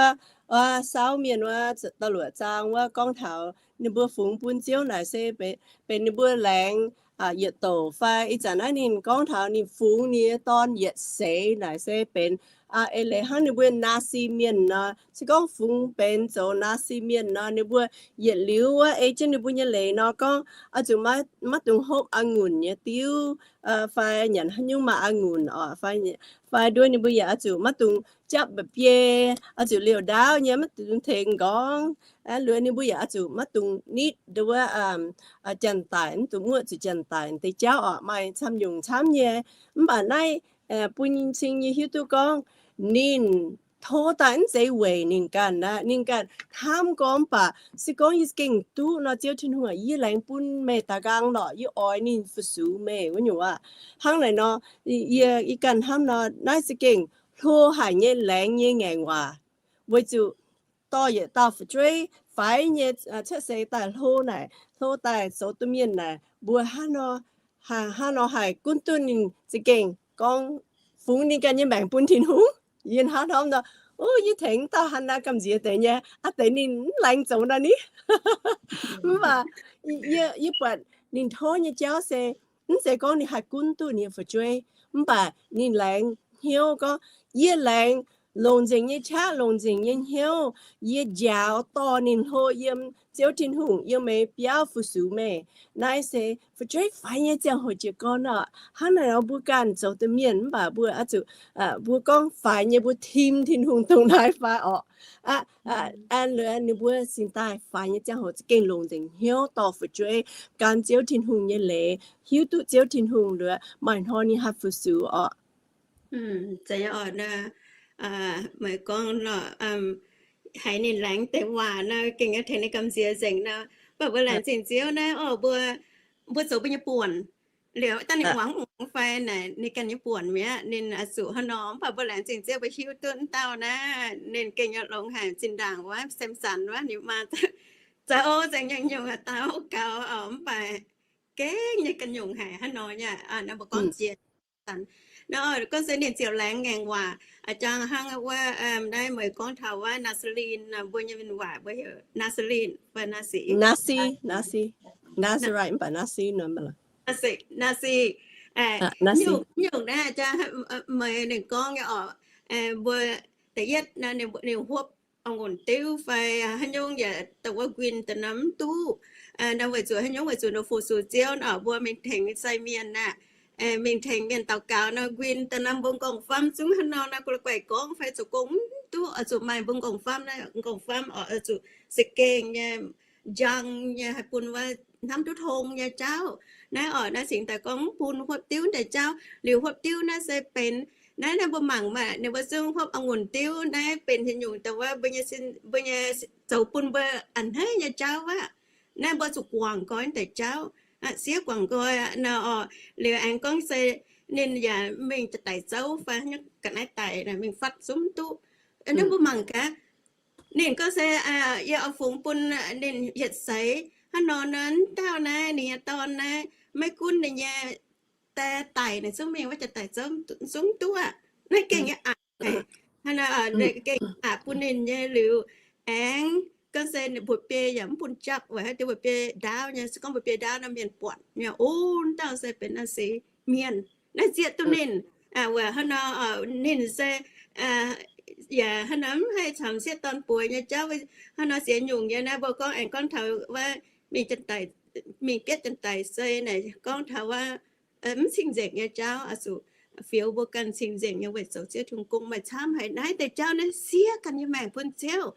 wuov Saauv Mienh wuov da'luoqc zaang wuov gorngv taux ninh mbuo fungx bun Ziouv naaic se benx ninh mbuo laengz yietc douc fai ih zanc naaiv ninh gorngv taux ninh fungx ninh nyei dorn yietc seix naaic se benx eix leiz hnangv ninh mbuo Naasi Mienh nor. Se gorngv fungx benx zoux Naasi Mienh nor, ninh mbuo yietc liuz wuov ei jienv ninh mbuo nyei leiz nor gorngv oix zuqc maiv dungx hopv a'ngunc nyei diuv, fai nyanc haaix nyungc maaih a'ngunc oc, fai nduov ninh mbuo yaac oix zuqc maiv dungx japv mba'biei, oix zuqc liouh ndaauv nyei, maiv dungx tengx nqorngv. Liuz ninh mbuo yaac oix zuqc maiv dungx nitv nduov wuov janx-daic, mv dungx muoqv zuqc janx-daic deix jauv oc. Maaih camv nyungc camv nyei. Mv baac naaiv bun cing nyei hiuv duqv gorngv ninh tov daaih mv zeiz weic ninh ganh aqv. Ninh ganh hnamv gorngv mv baac se gorngv yie gengh duqv nor, Ziouv Tin-Hungh aac, yie laengz bun meih daaih nqaang lorqc, yie oix ninh fu-sux meih wuov nyungc aqv. Hnangv naaic nor, yie, yie ganh hnamv nor, naaiv za'gengh hlo haic nyei laengz nyei ngaengc waac, weic zuqc dorh yietc dauh fu'jueiv faix nyei cuotv seix daaih hlo naaic, hlo daaih zoux domh mienh naaic, mbuo hnangv nor, hnangv nor haih gunv duqv ninh za'gengh gorngv fungx ninh ganh nyei maengc bun Tin-Hungh. Yie hnamv hnamv nor, o, yie tengx dauh Hannaa gamh nziex deix nyei, aav deix ninh mv laengz zoux nor ni. Mv baac yie, yie buatc ninh tov nyei jauv se mv zeiz gorngv ninh haih gunv duqv ninh nyei fu'jueiv, mv baac ninh laengz hnyouv gorngv, yie laengz longc nzengc nyei qaqv, longc nzengc nyei hnyouv, yie njaaux dorh ninh hlo yiem Ziouv Tin-Hungh yiem meih biauv fu-sux meih. Naaiv se fu'jueiv faix nyei ziangh hoc jiez gorn oc. Hnangv naaic nor mbuo ganh zoux domh mienh mv baac mbuo oix zuqc, mbuo gorngv faix nyei mbuo tim Tin-Hungh dongh naaiv fai oc. An lorqc ninh mbuo cingx daaih faix nyei ziangh hoc za'gengh longc nzengc hnyouv dorh fu'jueiv gan Ziouv Tin-Hungh nyei leiz, hiuv duqv Ziouv Tin-Hungh lorqc maaih hnoi ninh haih fu-sux oc. Zeiz oc, meih gorngv nor, haiz ninh laengz deix waac nor gengh tengx ninh gamh nziex nzengc nor. Mv baac mbuo laengz zingh Ziouv naaiv oc, mbuo, mbuo zoux mbuo nyei buonc liuz daaih ninh muangx muangx fai naaic ninh ganh nyei buonc mi'aqv, ninh oix zuqc haaix nor. Mv baac mbuo laengz zingh Ziouv mbuo hiuv duqv wuov dauh naaiv ninh gengh nyei longx haic, zinh ndaangc wuov Samson wuov ninh maa zoux o nzengc nyungc-nyungc daux gaux oc, mv baac gengh nyei ganh nyungc haic hnangv nor nyei. Naaiv mbuo gorngv jiex nor, gorngv se ninh ziouc laengz ngaengc waac, jang hnangv wuov naaiv meih gorngv taux wuov Naasi Lin, mbuo nyei mienh waac mbuo heuc Naasi Lin fai Naasi, Naasi, Nazarite mv baac Naasi nor. Naasi, nyungc naaiv jang meih ninh gorngv nyei oc, mbuo da'yietv ninh huopv a'ngunc diuv fai haaix nyungc yaac dongh wuov nquin daaih nor mv duqv. Nor weic zuqc haaix nyungc? Weic zuqc ninh fu-sux Ziouv oc, mbuo mingh tengx sai mienh aqv, mingh tengx mienh daux gaux nor, nquin daaih nor mbuo m'nqorngv-famv zungv hnangv nor naaiv, gu'la'guaih gorngv fai zoux gong mv duqv, oix zuqc maaih mbuo m'nqorngv-famv naaiv, m'nqorngv-famv oc, oix zuqc za'gengh nyei, njang nyei, haih bun wuov hnamv duqv tong nyei jauv. Naaiv oc, naaiv cingx daaih gorngv mv bun huopv diuv deix jauv. Liuz huopv diuv naaiv se benx naaiv, naaiv mbuo mangc maah, ninh mbuo zungv huopv a'ngunc diuv naaiv benx haaix nyungc daaih wuov, mbuo nyei, mbuo nyei zoux bun mbuo a'hneiv nyei jauv aqv. Naaiv mbuo zuqc guangc nqoi deix jauv, siev guangc nqoi aqv nor oc. Liuz aengx gorngv se ninh yaac mingh daic zouv fai ga'naaiv daic mingh fatv zungv mv duqv. Naaiv mbuo mangc gaax, Ninh gorngv se, yie oix fungx bun ninh yietc seix. Hnangv nor naaiv dauh naaiv ninh nyei dorn naaiv, maiv gunv ninh nyei die daic naaic zungv mingh wuov janx-daic zungv duqv, naaiv gengh nyei aqc. Hnangv nor gengh aqc bun ninh nyei liuz, aengx gorngv se ninh mbuo biei yaac mv bun japv, weic haaix diuc mbuo biei ndaauv nyei. Se gorngv mbuo biei ndaauv nor mienh buatc nyei, o, dauh se benx naaiv seix mienh naaiv zieqv duqv ninh. Weic hnangv nor ninh se yaac hnangv nor mv haih caux m'sieqv dorn bueix nyei jauv. Hnangv nor ziex nyungc nyei naaiv mbuo gorngv aengx gorngv taux wuov mingh janx-daic, mingh bietv janx-daic sei naaic gorngv taux wuov mv cing-nzengc nyei jauv, oix zuqc fioux mbuo ganh cing-nzengc nyei weic zoux Ziouv Tin-Hungh gong. Maaih camv haic naaiv deix jauv naaiv siev ganh nyei maengc bun Ziouv.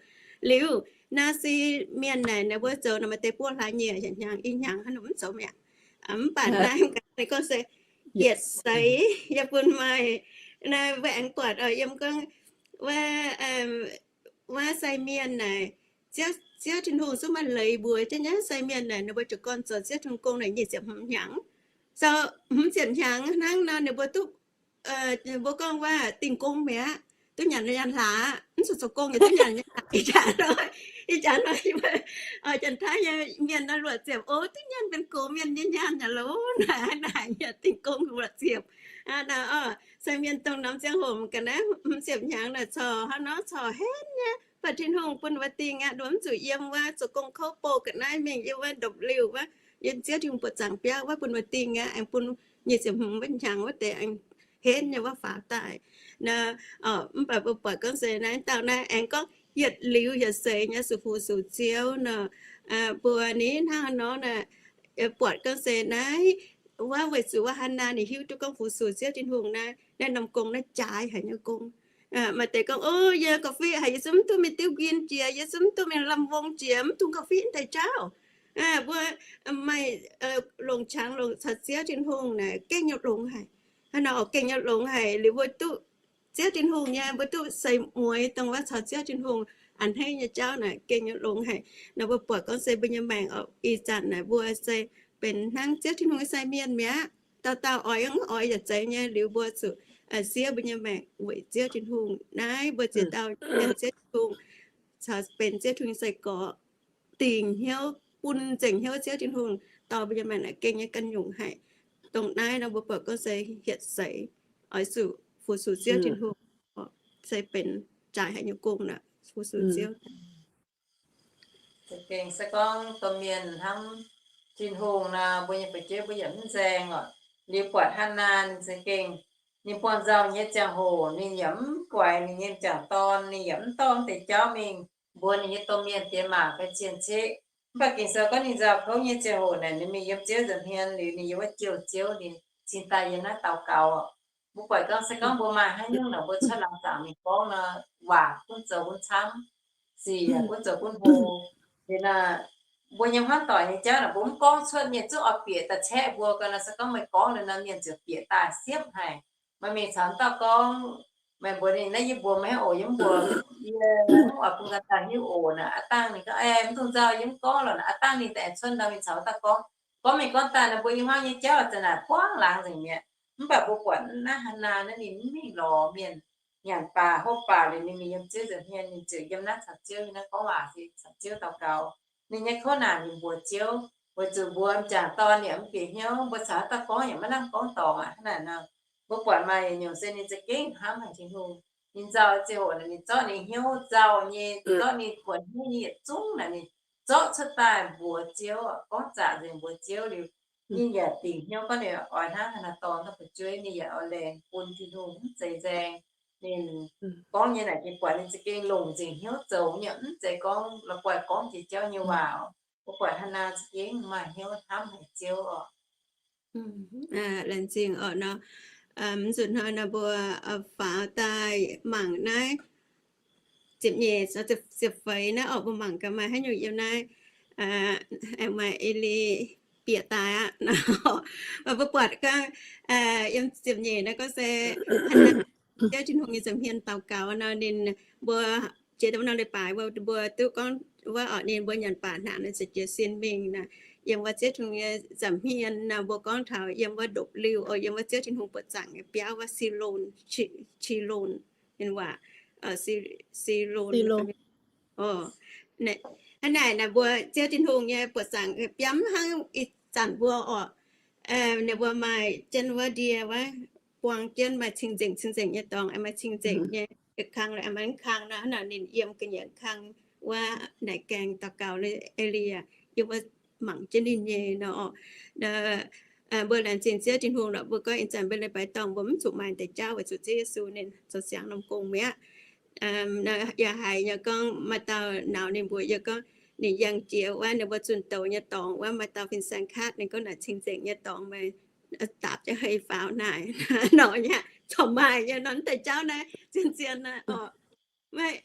Liuz naaiv seix mienh naaic, naaiv mbuo zoux nor maaih deix buo hlaax nyieqc hnyangx i hnyangx hnangv nor mv zoux mi'aqv. Mv baac naaiv gorngv se yietc seix yaac bun maaih. Naaiv mbuo aengx buatc yiem gorngv wuov, wuov sai mienh naaic, Ziouv, Ziouv Tin-Hungh zungv maaih leiz mbuox jienv nyei sai mienh naaic ninh mbuo jiez gorn zoux Ziouv Tin-Hungh gong naaic nyic ziepc hmz hnyangx, zoux hmz ziepc hnyangx hnangv nor ninh mbuo duqv, mbuo gorngv wuov dingh gong mi'aqv, duqv nyanc nyanc hlaax, mv zuqc zoux gong yaac duqv nyanc nyanc hlaax. Ih jaax nor, ih jaax nor, janx-taiv nyei mienh nor luoqc ziepc, o, duqv nyanc benx gox mienh nyei nyaanh yaac longx naaic, naaic yaac dingh gong luoqc ziepc. Sai mienh dongh norm ziangh hoc ga'naaiv hmz ziepc hnyangx naaic corc hnangv nor corc henv nyei, baac Tin-Hungh bun wuov dingh aqv, mv zuqc yiem wuov zoux gong kouv bouh ga'naaiv mingh yiem wuov ndopv-liuh wuov, yiem Ziouv Tin-Hungh buoqc zaangc biauv wuov bun wuov dingh aqv, aengx bun nyic ziepc hmz wuov hnyangx wuov deix aengx henv nyei wuov faaux daaih. Mv baac mbuo buatc gorngv se naaiv dauh naaiv aengx gorngv yietc liuz yietc seix nyei zuqc fu-sux Ziouv nor. Mbuo ni hnangv nor naaic, buatc gorngv se naaiv wuov weic zuqc wuov Hannaa ninh hiuv duqv gorngv fu-sux Ziouv Tin-Hungh naaiv, naaiv norm gong naaiv jaaix haic nyei gong. Maaih deix gorngv, o, yie gauh fiqv haic, yie zungv mv duqv mingh diuv nquin jiex, yie zungv mv duqv mingh lamh mbong jiex, mv dungx gauh fiqv deix jauv. Mbuo maaih longc qangx longc caux Ziouv Tin-Hungh naaic gengh nyei longx haic. Hnangv nor oix gengh nyei longx haic liuz mbuo duqv Ziouv Tin-Hungh nyei, mbuo duqv seix mueiz dongh wuov caux Ziouv Tin-Hungh a'hneiv nyei jauv naaic gengh nyei longx haic. Nor mbuo buatc gorngv se mbuo nyei maengc ih zanc naaic mbuo se benx hnangv Ziouv Tin-Hungh nyei sai mienh mi'aqv. Dauh dauh oix mv oix yaac zeiz nyei liuz mbuo zuqc siev mbuo nyei maengc weic Ziouv Tin-Hungh. Naaiv mbuo ziex dauh mienh Ziouv Tin-Hungh caux benx Ziouv Tin-Hungh nyei sai-gorx, dingc hnyouv, bun nzengc hnyouv Ziouv Tin-Hungh dorh mbuo nyei maengc naaic gengh nyei ganh nyungc haic. Dongh naaiv nor mbuo buatc gorngv se hietc seix oix zuqc fu-sux Ziouv Tin-Hungh, se benx jaaix haic nyei gong naaic, fu-sux Ziouv. Za'gengh se gorngv domh mienh hnamv Tin-Hungh nor, mbuo nyei fu'jueiv mbuo yaac mv nzaeng oc. Liuz buatc Hannaa ninh za'gengh, ninh buangh nzauh nyei ziangh hoc ninh yaac mv guaix ninh nyei m'jangc dorn, ninh yaac mv dorh deix jauv mingh mbuox ninh nyei domh mienh diex maac fai cien-ceqv. Mv baac Ging-Sou gorngv ninh nzauh kouv nyei ziangh hoc naaic, ninh mingh yiem Ziouv nza'hmien liuz, ninh yiem wuov jouh Ziouv, ninh cingx daaih yiem naaiv daux gaux oc. Mbuo buatc gorngv se gorngv mbuo maaih haaix nyungc naaic, mbuo cuotv laangz zaangc mingh gorngv nor, waac gunv zoux gunv camv, sic yaac gunv zoux gunv hlo. Liuz naaic, mbuo nyei hmuangv doic nyei jauv naaic, mbuo mv gorngv cuotv, mienh zungv oix bieqc daaih caeqv mbuo. Ga'naaiv se gorngv meih gorngv liuz nor, mienh ziouc bieqc daaih siepv haic. Meih mingh caux dauh gorngv, meih mbuox ninh naaiv, yie mbuox meih oc, yie mv mbuox, yie mv oix bun ganh daaih hiuv oc naaic. Aav dangh ninh gorngv, mv dungx nzauh, yie mv gorngv lorqc naaic. Aav dangh ninh daaih cuotv ndau mingh caux wuov dauh gorngv, gorngv mingh gorngv daaih nor, mbuo i hmuangv nyei jauv zanc naaic buangv laangz nzengc mi'aqv. Mv baac mbuo buatc naaiv Hannaa naaiv, ninh mv mingh lorz mienh nyanc baac hopv baac liuz, ninh mingh yiem Ziouv nza'hmien, ninh ziouc yiem naaiv caux Ziouv, yiem naaiv gorngv waac, caux Ziouv daux gaux. Ninh nyei kouv naanc ninh mbuox Ziouv, weic zuqc mbuo m'jangc dorn yaac mv bieqc hnyouv, mbuo caux wuov dauh gorngv yaac maiv lamh gorngv dorngx aqv. Hnangv naaic nor, mbuo buatc maaih yietc nyungc se ninh za'gengh hnamv haic Tin-Hungh. Ninh nzauh ziangh hoc naaic, ninh zorqv ninh hnyouv nzauh nyei, zorqv ninh buonc hnyouv nyei yietc zungv naaic, ninh zorqv cuotv daaih mbuox Ziouv, gorngv zaqc nzengc mbuox Ziouv liuz, ninh yaac dingc hnyouv gorngv ninh oix hnangv haaix nor dorh wuov fu'jueiv, ninh yaac oix laengz bun Tin-Hungh mv zeiz nzaeng. Ninh gorngv nyei naaic, ninh buatc ninh za'gengh longc nzengc hnyouv zoux nyei, mv zeiz gorngv la'guaih gorngv jiex jauv nyei waac. Mbuo buatc Hannaa za'gengh maaih hnyouv hnamv haic Ziouv oc. Laengz zingh oc nor. Mv zuqc hnoi nor mbuo faaux daaih mangc naaiv ziepc nyeic, ziepc feix naaiv oc, mbuo mangc gaax maaih haaix nyungc yiem naaiv aengx maaih eix leiz bieqc daaih aqv. Mbuo buatc gorngv yiem ziepc nyeic naaiv gorngv se Hannaa Ziouv Tin-Hungh nyei nza'hmien daux gaux nor, ninh mbuo jiex daaih wuov norm leiz-baaix mbuo duqv gorngv wuov oc, ninh mbuo nyanc baac hnaangx nor ziouc jiez sin mingh naaic, yiem wuov Ziouv Tin-Hungh nyei nza'hmien nor, mbuo gorngv taux yiem wuov ndopv-liuh oc, yiem wuov Ziouv Tin-Hungh buoqc zaangc nyei biauv wuov Silon, Silon, ninh waac, Silon, Silon. Hnangv naaic naaic mbuo Ziouv Tin-Hungh nyei buoqc zaangc biamv hnangv ih zanc mbuo orqc. Ninh mbuo maaih jienv wuov ndie wuov, buang jienv maaih cing-nzengc cing-nzengc nyei dorngx, maaih cing-nzengc nyei kang, maaih kang nor, hnangv naaic ninh yiem ga'nyiec kang wuov naaic gaengh daux gaux. Aa, yie mbuo mangc jienv ninh nyei nor, mbuo laengz zingh Ziouv Tin-Hungh lorqc. Mbuo gorngv ih zanc mbuo leiz-baaix dorngh mbuo mv zuqc maaih deix jauv weic zuqc Ziouv Yesu ninh zoux siangx norm gong mi'aqv. Yaac haiz nyei gorngv maaih dauh nauz ninh mbuox yie gorngv ninh yangh jiex wuov ninh mbuo zunh douz nyei dorngx wuov maaih dauh fin-saeng kaatv ninh gorngv naaic cing-nzengc nyei dorngx meih daapc jienv hei faaux naaic nor nyei, corc maaih nyei nor, deix jauv naaiv zien-zien naaiv orqc. Maiv,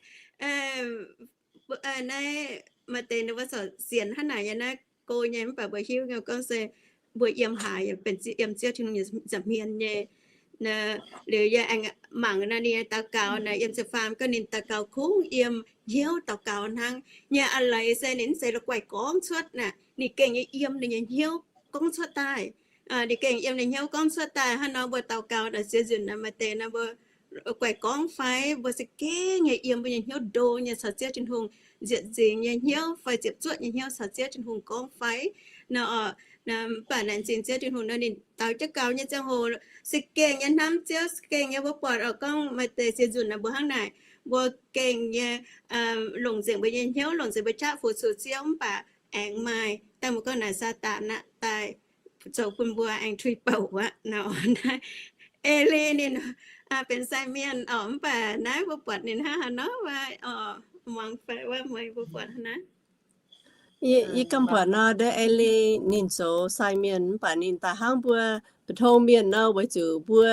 naaiv maaih deix ninh mbuo corc sienx hnangv naaic nyei naaiv go nyei, mv baac mbuo hiuv nyei gorngv se mbuo yiem haaix, yiem Ziouv Tin-Hungh nza'hmien nyei. Liuz yie aengx mangc nor ninh daux gaux naaic yiem ziepc faam gorngv ninh daux gaux kungx yiem hnyouv daux gaux hnangv nyei. A'leiz se ninh mv zeiz la'guaih gorngv cuotv naaic, ninh gengh nyei yiem ninh nyei hnyouv gorngv cuotv daaih. Ninh gengh yiem ninh hnyouv gorngv cuotv daaih. Hnangv nor mbuo daux gaux naaic ziex nzunc naaic maaih deix naaic mbuo guaih gorngv fai mbuo se gengh nyei yiem mbuo nyei hnyouv ndo nyei caux Ziouv Tin-Hungh nzieqc nzingx nyei hnyouv fai ziepc zuoqv nyei hnyouv caux Ziouv Tin-Hungh gorngv fai nor. Mv baac laengz zingh Ziouv Tin-Hungh nor ninh daux jienv gaux nyei ziangh hoc se gengh nyei hnamv Ziouv, se gengh nyei mbuo buatc oc gorngv maaih deix ziex nzunc naaic mbuo hnangv naaic, mbuo gengh nyei longc nzengc mbuo nyei hnyouv, longc nzengc mbuo qaqv fu-sux Ziouv, mv baac aengx maaih daaih mbuo gorngv naaic Saadaan aqv daaih zoux bun mbuo aengx tuix bouc aqv nor. Naaiv Eli ninh benx sai mienh oc, mv baac naaiv mbuo buatc ninh hnangv haaix nor wuov, muangx fai wuov meih mbuo buatc hnangv naaiv. Yie ganh buatc nor, ndov Eli ninh zoux sai mienh mv baac ninh daaih hnangv mbuo mbu'ndongx mienh nor, weic zuqc mbuo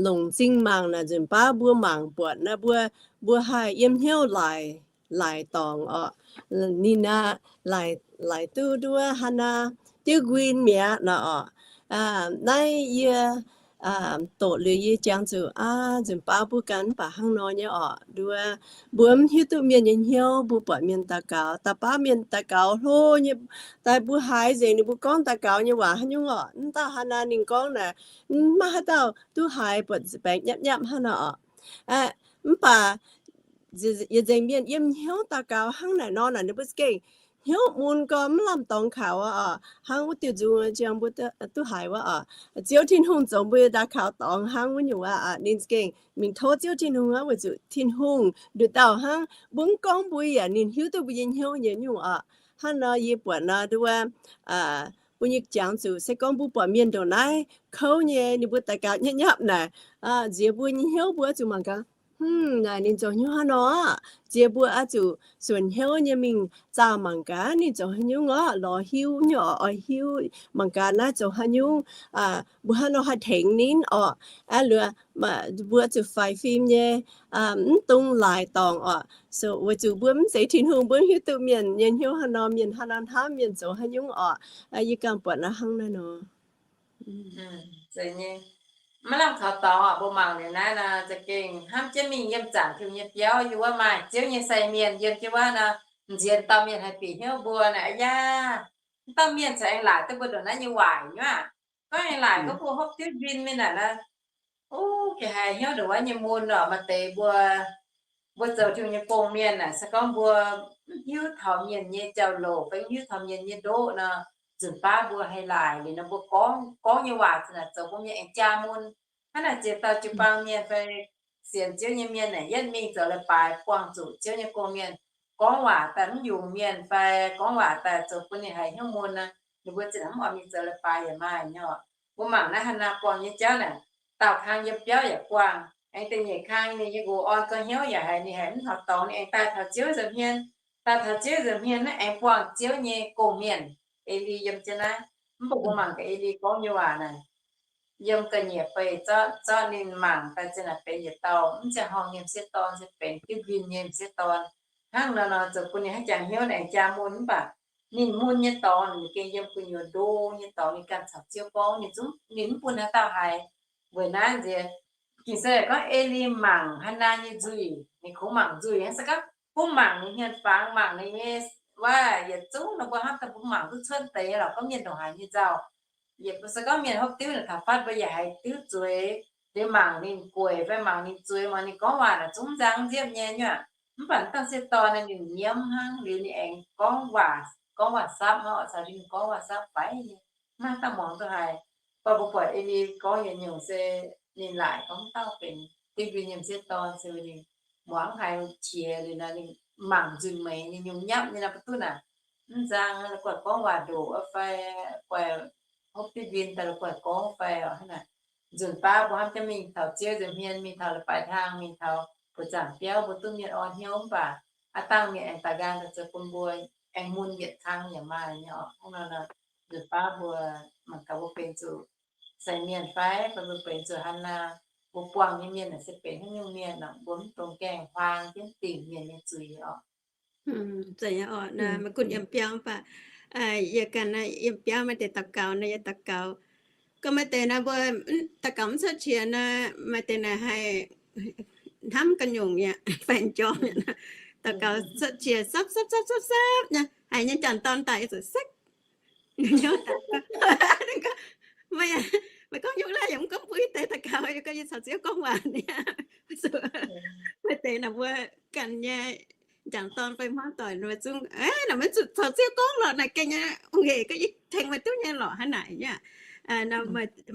longc m'zing mangc naaic nzunc baav mbuo mangc buatc naaiv mbuo, mbuo haih yiem hnyouv laaic, laaic dorngx oc. Ninh aqv, laaic duqv nduov Hannaa diuv nquin mi'aqv nor oc. Naaiv yie doqc liuz yie jangx zuqc aqv, nzunc baav mbuo ganh mv baac hnangv nor nyei oc. Nduov mbuo mv hiuv duqv mienh nyei hnyouv, mbuo buatc mienh daux gaux, da'baav mienh daux gaux hlo nyei, daaih mbuo haiz nzengc ninh mbuo gorngv daux gaux nyei waac haaix nyungc oc. Mv dauh Hannaa ninh gorngv naaic, mv maaih haaix dauh duqv haiz, buatc baengx nyapv nyapv hnangv nor oc. Mv baac yietc nzengc mienh yiem hnyouv daux gaux hnangv naaic nor naaic ninh mbuo za'gengh hnyouv mun gormx mv lamh dorngx kaux aqv oc. Hnangv wuov diuh nzung jang mbuo duqv haiz wuov oc, Ziouv Tin-Hungh zoux mbuo daaih kaux dorngx hnangv wuov nyungc aqv. Ninh za'gengh mingh tov Ziouv Tin-Hungh aqv, weic zuqc Tin-Hungh nduqc dauh hnangv mbuo mv gorngv mbuo yaac ninh hiuv duqv mbuo nyei hnyouv nyei nyungc oc. Hnangv nor yie buatc nor nduov mbuo nyei jangx zuqc se gorngv mbuo buatc mienh ndongc naaiv kouv nyei, ninh mbuo daux gaux nyapv nyapv naaic, nziex mbuo nyei hnyouv mbuo oix zuqc mangc gaax, hm, naaic ninh zoux hnyouv hnangv nor. Nziex mbuo oix zuqc suonc hnyouv nyei mingh zaah mangc gaax ninh zoux haaix nyungc orqc, lorz hiuv nyei oc, oix hiuv mangc gaax naaiv zoux haaix nyungc, mbuo hnangv nor haih tengx ninh orqc. Aa, liuz mbuo zuqc faix fim nyei, mv dungx laaic dorngx orqc. So weic zuqc mbuo mv zeiz Tin-Hungh, mbuo mv hiuv duqv mienh nyei hnyouv hnangv nor, mienh hnangv nor hnamv, mienh zoux haaix nyungc orqc. Yie ganh buatc naaiv hnangv naaiv nor. Maiv lamh kaux dorngx oc, mbuo mangc liuz naaiv nor za'gengh hnamv jienv mingh yiem zaangc Tin-Hungh nyei biauv, yie wuov maaih Ziouv nyei sai mienh yiem jienv wuov nor, nziex dauh mienh haih bieqc hnyouv mbuo naaic, aa yaa, dauh mienh caux aengx laaic duqv mbuo ndongc naaiv nyei waaic nyuoqc. Gorngv aengx laaic gorngv mbuo hopv diuv nquin mingh naaic nor, ov, gengh haiz hnyouv ndongc wuov nyei mun oc. Maaih deix mbuo, mbuo zoux Tin-Hungh nyei gong-mienh naaic, se gorngv mbuo mv hiuv taux mienh nyei jauv-louc fai mv hiuv taux mienh nyei ndoqv nor, nzunc baav mbuo haih laaic liuz nor, mbuo gorngv, gorngv nyei waac zinh naaic zoux bun mienh aengx jaa mun. Hnangv naaic ziex dauh jiu-baang mienh fai sienx Ziouv nyei mienh naaic, yietv mingh zoux leiz-baaix buangh zuqc Ziouv nyei gong-mienh gorngv waac daaih mv yungz mienh fai gorngv waac daaih zoux bun ninh haiz hnyouv mun nor, ninh mbuo zinh naaic mv oix mingh zoux leiz-baaix yaac maaih nyei oc. Mbuo mangc naaiv Hannaa buangh nyei jauv naaic, dauh kang yiem biauv yaac buangh, aengx da'nyeic kang ninh nyei nqox orn gau hnyouv yaac haiz ninh haiz mv taux dorngx, ninh aengx daaih taux Ziouv nza'hmien. Daaih taux Ziouv nza'hmien naaiv aengx buangh Ziouv nyei gong-mienh. Eli yiem jienv naaiv, mv baac mbuo mangc gaax Eli gorngv nyei waac naaic, yiem ga'nyiec beiv zorqv, zorqv ninh mangc daaih zinh naaic benx yietc dauh mv ziangh horngh nyei m'sieqv dorn, se benx diuv nquin nyei m'sieqv dorn. Hnangv nor nor zoux bun ninh haaix jangx hnyouv aengx jaa mun, mv baac ninh mun nyei dorngx ninh gengh yiem gu'nyuoz ndo nyei dorngx, ninh ganh caux Ziouv gorngv, ninh zungv, ninh mv bun haaix dauh haiz. Weic naaiv nziex, Ging-Sou gorngv Eli mangc Hannaa nyei nzuih, ninh kungx mangc nzuih hnangv, se gorngv bun mangc ninh hmien fangx, mangc ninh nyei waac yietc zungv nor, mbuo hnamv daaih mbuo mangc duqv cuotv deix nyei lorqc, gorngv mienh ndongc haaix nyei nzauh. Yietc se gorngv mienh hopv diuv naaic taux fatv mbuo yaac haiz diuv zueiz, liuz mangc ninh gueic fai mangc ninh zueiz, mangc ninh gorngv waac naaic zungv nzang nziepv nyei nyuoqc. Mv baac dauh sieqv dorn naaiv ninh nyiemv hnangv, liuz ninh aengx gorngv waac, gorngv waac-sapv hnangv, caux ninh gorngv waac-sapv faix nyei. Maiv daaih muangx duqv haiz. Mv baac mbuo buatc Eli gorngv yietc nyungc se ninh laaic gorngv dauh benx diuv nquin nyei sieqv dorn se ninh muangx haiz qiex liuz nor ninh mangc nzunc meix ninh nyungc nyapv nyei nor mbuo duqv naaic. Mv nzang la'guaih gorngv waac-ndoqc fai guaih hopv diuv nquin daaih la'guaih gorngv fai hnangv naaic. Nzunc baav mbuo hnamv jienv mingh taux Ziouv nza'hmien, mingh taux leiz-baaix hlang, mingh taux buoz-zaangc biauv, mbuo duqv mienh orn hnyouv mv baac aav dangh mienh aengx daaih nqaang daaih zoux bun mbuo aengx mun yietc kang yaac maaih nyei oc. Hnangv nor nor, nzunc baav mbuo mangc gaax mbuo benx zuqc sai mienh fai, fai mbuo benx zuqc Hannaa, mbuo buangh nyei mienh naaic se benx haaix nyungc mienh nor, mbuo mv dungx gaengh huaang jienv dingc mienh nyei zuiz oc. Zeiz nyei oc, meih gunv yiem biauv mv baac yie ganh naaiv yiem biauv maaih deix daux gaux naaiv, yie daux gaux. Gorngv maaih deix naaiv mbuo daux gaux mv cuotv qiex naaiv, maaih deix naaic haih hnamv ga'nyungc yaac faix jorm. Daux gaux cuotv qiex sapv sapv sapv sapv nyei, haiz nyei jangc dorn daaih yie zuqc sekv. Meih gorngv nyungc naaiv yaac mv gorngv bun yie deix daux gaux, yie gorngv yie caux Ziouv gorngv waac niaa. Maaih deix naaic mbuo ganh nyei jangc dorn fai hmuangv doic nor zungv, naaic maiv zuqc caux Ziouv gorngv lorqc naaic gengh nyei, ungc hec gorngv yie tengx meih duqv nyei lorqc hnangv naaic nyei. Nor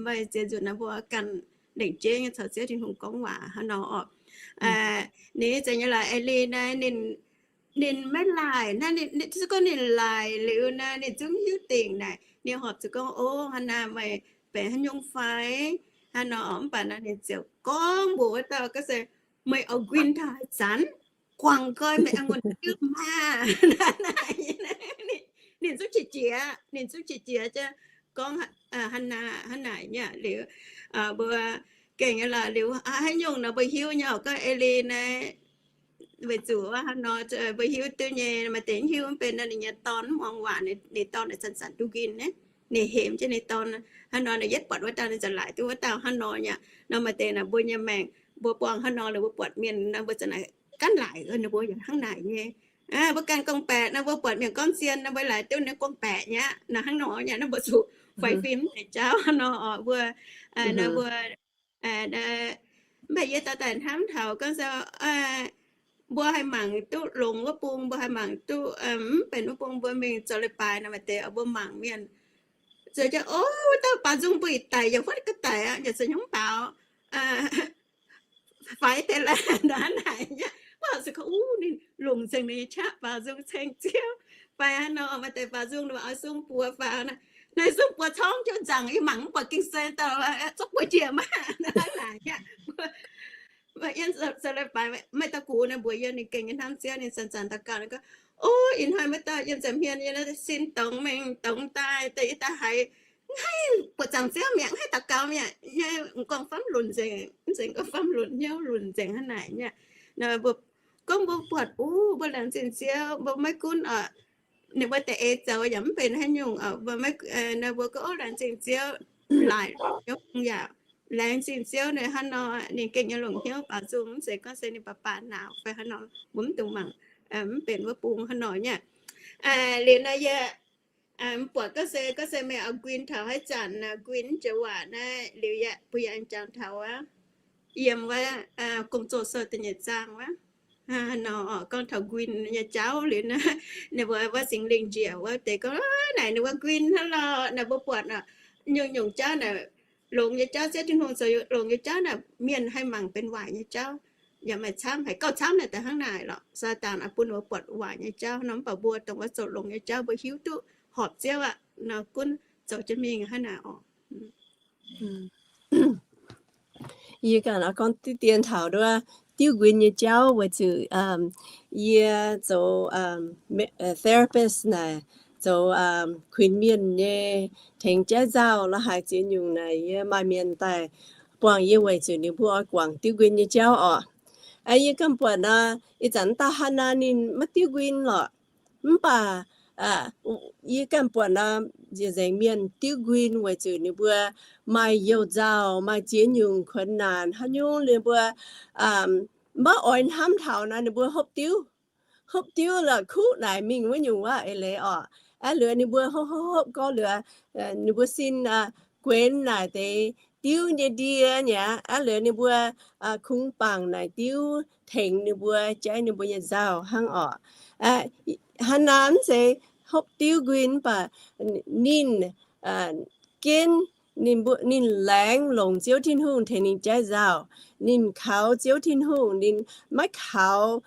meih ziex nzunc naaiv mbuo ganh lengc jeiv nyei caux Ziouv Tin-Hungh gorngv waac hnangv nor oc. Ninh zeiz nyei lorqc, Eli naaiv ninh maiv laaic naaiv, se gorngv ninh laaic liuz naaiv ninh zungv hiuv dingc naaic, ninh horpc zuqc gorngv, O, Hannaa, meih benx haaix nyungc fai? Hnangv nor mv baac naaiv ninh ziouc gorngv mbuox wuov dauh gorngv se, Meih oix nquin taux haaix zanc? Guangc nqoi meih a'ngunc diuv maah! Ninh zungv qiex jiez, ninh zungv qiex jiez jienv gorngv, Hannaa, hnangv naaic nyei liuz, mbuo gengh nyei lorqc liuz, haaix nyungc nor mbuo hiuv nyei oc, gorngv Eli naaiv weic zuqc hnangv nor, mbuo hiuv duqv nyei, maaih deix hiuv mv benx nor ninh nyei dorn mv muangx waac, ninh dorn naaic zanc-zanc duqv nquin nyei, ninh hemx jienv ninh dorn. Hnangv nor ninh yietv buatc wuov dauh ninh ziouc laaic duqv wuov dauh hnangv nor nyei. Nor maaih deix naaic mbuo nyei maengc mbuo buangh hnangv nor liuz mbuo buatc mienh nor mbuo ziouc naaic gaanv laaic ninh mbuo yaac hnangv naaic nyei. Mbuo ganh gorngv-baeqc nor mbuo buatc mienh gorngv zien nor mbuo laaic duqv ninh gorngv-baeqc nyei nor hnangv nor nyei, nor mbuo zuqc faix fim deix jauv hnangv nor oc mbuo. Nor mbuo mv baac yie daaih daaih hnamv taux gorngv se, mbuo haih mangc duqv longx wuov bung, mbuo haih mangc duqv mv benx wuov bung, mbuo mingh zoux leiz-baaix nor maaih deix mbuo mangc mienh zoux jienv, O, wuov dauh baaux nzung mbuo ih daic yaac huotv ga'daic aqv, yaac zoux hnyouv baaux faix deix laaic nor hnangv naaic nyei. Mbuo se gorngv, U, ninh longc nzengc ninh nyei qaqv baaux nzung ceng Ziouv. Fai hnangv nor maaih deix baaux nzung ninh oix sung buoz faaux naaic, naaiv sung buoz corngv jienv nzaangc, yie mangc mv buatc ging-sou dauh zorqv buoz njiec maah, hnangv naaic nyei. Yiem zoux leiz-baaix maaih dauh gux naaiv mbuox yie ninh gengh nyei hnamv Ziouv, ninh zanc-zanc daux gaux ninh gorngv, O, ih hnoi maiv dauh yiem nza'hmien yie naaiv sin dongz mengh dongz daaih, daaih yie daaih haiz mv haih buoqc zaangc Ziouv mi'aqv, mv haih daux gaux mi'aqv, yie m'nqorngv famv lunc nzengc, mv nzengc m'nqorngv famv lunc, hnyouv lunc nzengc hnangv naaic nyei. Nor mbuo gorngv mbuo buatc, O, mbuo laengz zingh Ziouv, mbuo maiv gunv oc ninh mbuo da'eix zoux yaac mv benx haaix nyungc oc, mbuo maiv, nor mbuo gorngv, O, laengz zingh Ziouv, laaic hnyouv yaac laengz zingh Ziouv ninh hnangv nor, ninh gengh nyei longc hnyouv baaux nzung, mv zeiz gorngv se ninh baac baac naauc fai hnangv nor, mbuo mv dungx mangc mv benx wuov bung hnangv nor nyei. Liuz nor yie mv buatc gorngv se, gorngv se meih oix nquin taux haaix zanc nor, nquin joux waac naaiv liuz yaac mbuo yaac aengx jangx taux wuov, yiem wuov Gong-Zoh sou da'nyeic zaang wuov nor, gorngv taux nquin nyei jauv liuz naaiv, ninh mbuo wuov Singx Lingh njiec wuov deix gorngv naaic ninh wuov nquin hnangv lorqc. Naaic mbuo buatc nyungc-nyungc jauv naaic, longx nyei jauv, Ziouv Tin-Hungh zoux longx nyei jauv naaic, mienh haih mangc benx waaic nyei jauv yaac maaih camv, haiz gauh camv naaic daaih hnangv naaic lorqc. Saadaan oix bun mbuo buatc waaic nyei jauv nor, mv baac mbuo dongh wuov zoux longx nyei jauv mbuo hiuv duqv horpc Ziouv aqv nor, gunv zoux jienv mingh hnangv naaic oc. Yie ganh oix gorngv diqv dien taux nduov diuv nquin nyei jauv weic zuqc yie zoux therapist naaic, zoux kuinx mienh nyei, tengx jaiv nzauh la'haaix ziex nyungc naaic, yie maaih mienh daaih buangh yie weic zuqc ninh mbuo oix guangc diuv nquin nyei jauv oc. Yie ganh buatc nor, ih zanc dauh Hannah ninh maiv diuv nquin lorqc. Mv baac yie ganh buatc nor, nziex nzengc mienh diuv nquin weic zuqc ninh mbuo maaih youh nzauh, maaih ziex nyungc kuonx naanc haaix nyungc, ninh mbuo maiv oix hnamv taux nor, ninh mbuo hopv diuv, hopv diuv la'kuqv naaic mingh wuov nyungc wuov eix leiz oc. Aa, liuz ninh mbuo hopv hopv hopv gorngv liuz, ninh mbuo sin guenx naaic deix diuv nyei ndie nyei aqv. Liuz ninh mbuo kungx bangc naaic diuv tengx ninh mbuo jaiv ninh mbuo nyei nzauh hnangv orqc. Hnangv naaic mv zeiz hopv diuv nquin mv baac ninh jienv, ninh laengz longc Ziouv Tin-Hungh tengx ninh jaiv nzauh. Ninh kaux Ziouv Tin-Hungh, ninh maiv kaux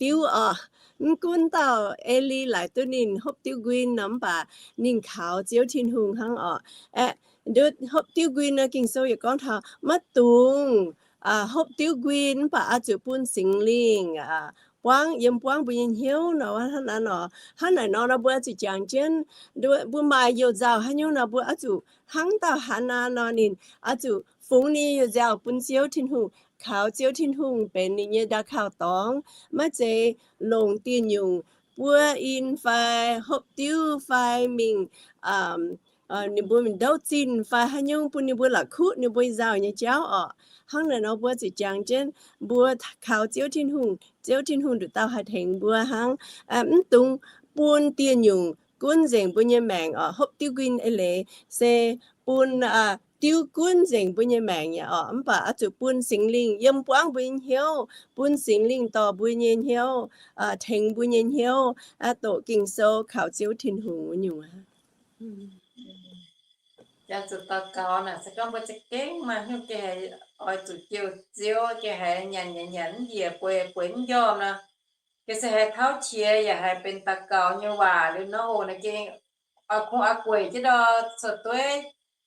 diuv orqc. Mv gunv dauh Eli laaic duqv ninh hopv diuv nquin nor mv baac ninh kaux Ziouv Tin-Hungh hnangv orqc. Aeqv, hopv diuv nquin nor Ging-Sou yaac gorngv taux maiv dungx hopv diuv nquin mv baac oix zuqc bun Singx Lingh buangv, yiem buangv mbuo nyei hnyouv nor. Hnangv naaic nor, hnangv naaic nor nor mbuo oix zuqc jangx jienv, mbuo maaih youh nzauh haaix nyungc nor mbuo oix zuqc hnangv dauh Hannaa nor ninh oix zuqc fungx ninh youh nzauh bun Ziouv Tin-Hungh, kaux Ziouv Tin-Hungh benx ninh nyei ndau kauh dorngx, maiv zeiz longc dieh nyungc buov in fai hopv diuv fai mingh ninh mbuo mingh ndouv zinh fai haaix nyungc bun ninh mbuo la'kuqv ninh mbuo nzauh nyei jauv orqc. Hnangv naaic nor mbuo zuqc jangx jienv mbuo kaux Ziouv Tin-Hungh, Ziouv Tin-Hungh nduqc dauh haih tengx mbuo hnangv. Mv dungx bun dieh nyungc gunv nzengc mbuo nyei maengc orqc. Hopv diuv nquin eix leiz se bun diuv gunv nzengc mbuo nyei maengc nyei orqc. Mv baac oix zuqc bun Singx Lingh yiem buangv mbuo nyei hnyouv, bun Singx Lingh dorh mbuo nyei hnyouv, tengx mbuo nyei hnyouv, doqc Ging-Sou kaux Ziouv Tin-Hungh wuov nyungc. Zuqc daux gaux naaic se gorngv mbuo za'gengh maaih hnyouv gengh haiz oix zuqc jouh Ziouv, gengh haiz nyanc nyanc nyanc mv njiec, bueix bueix mv njormh nor, gengh se haiz tauv qiex yaac haiz benx daux gaux nyei waac liuz nor hoc naaic gengh oix kungx oix gueic jienv ndor cuotv dueiv,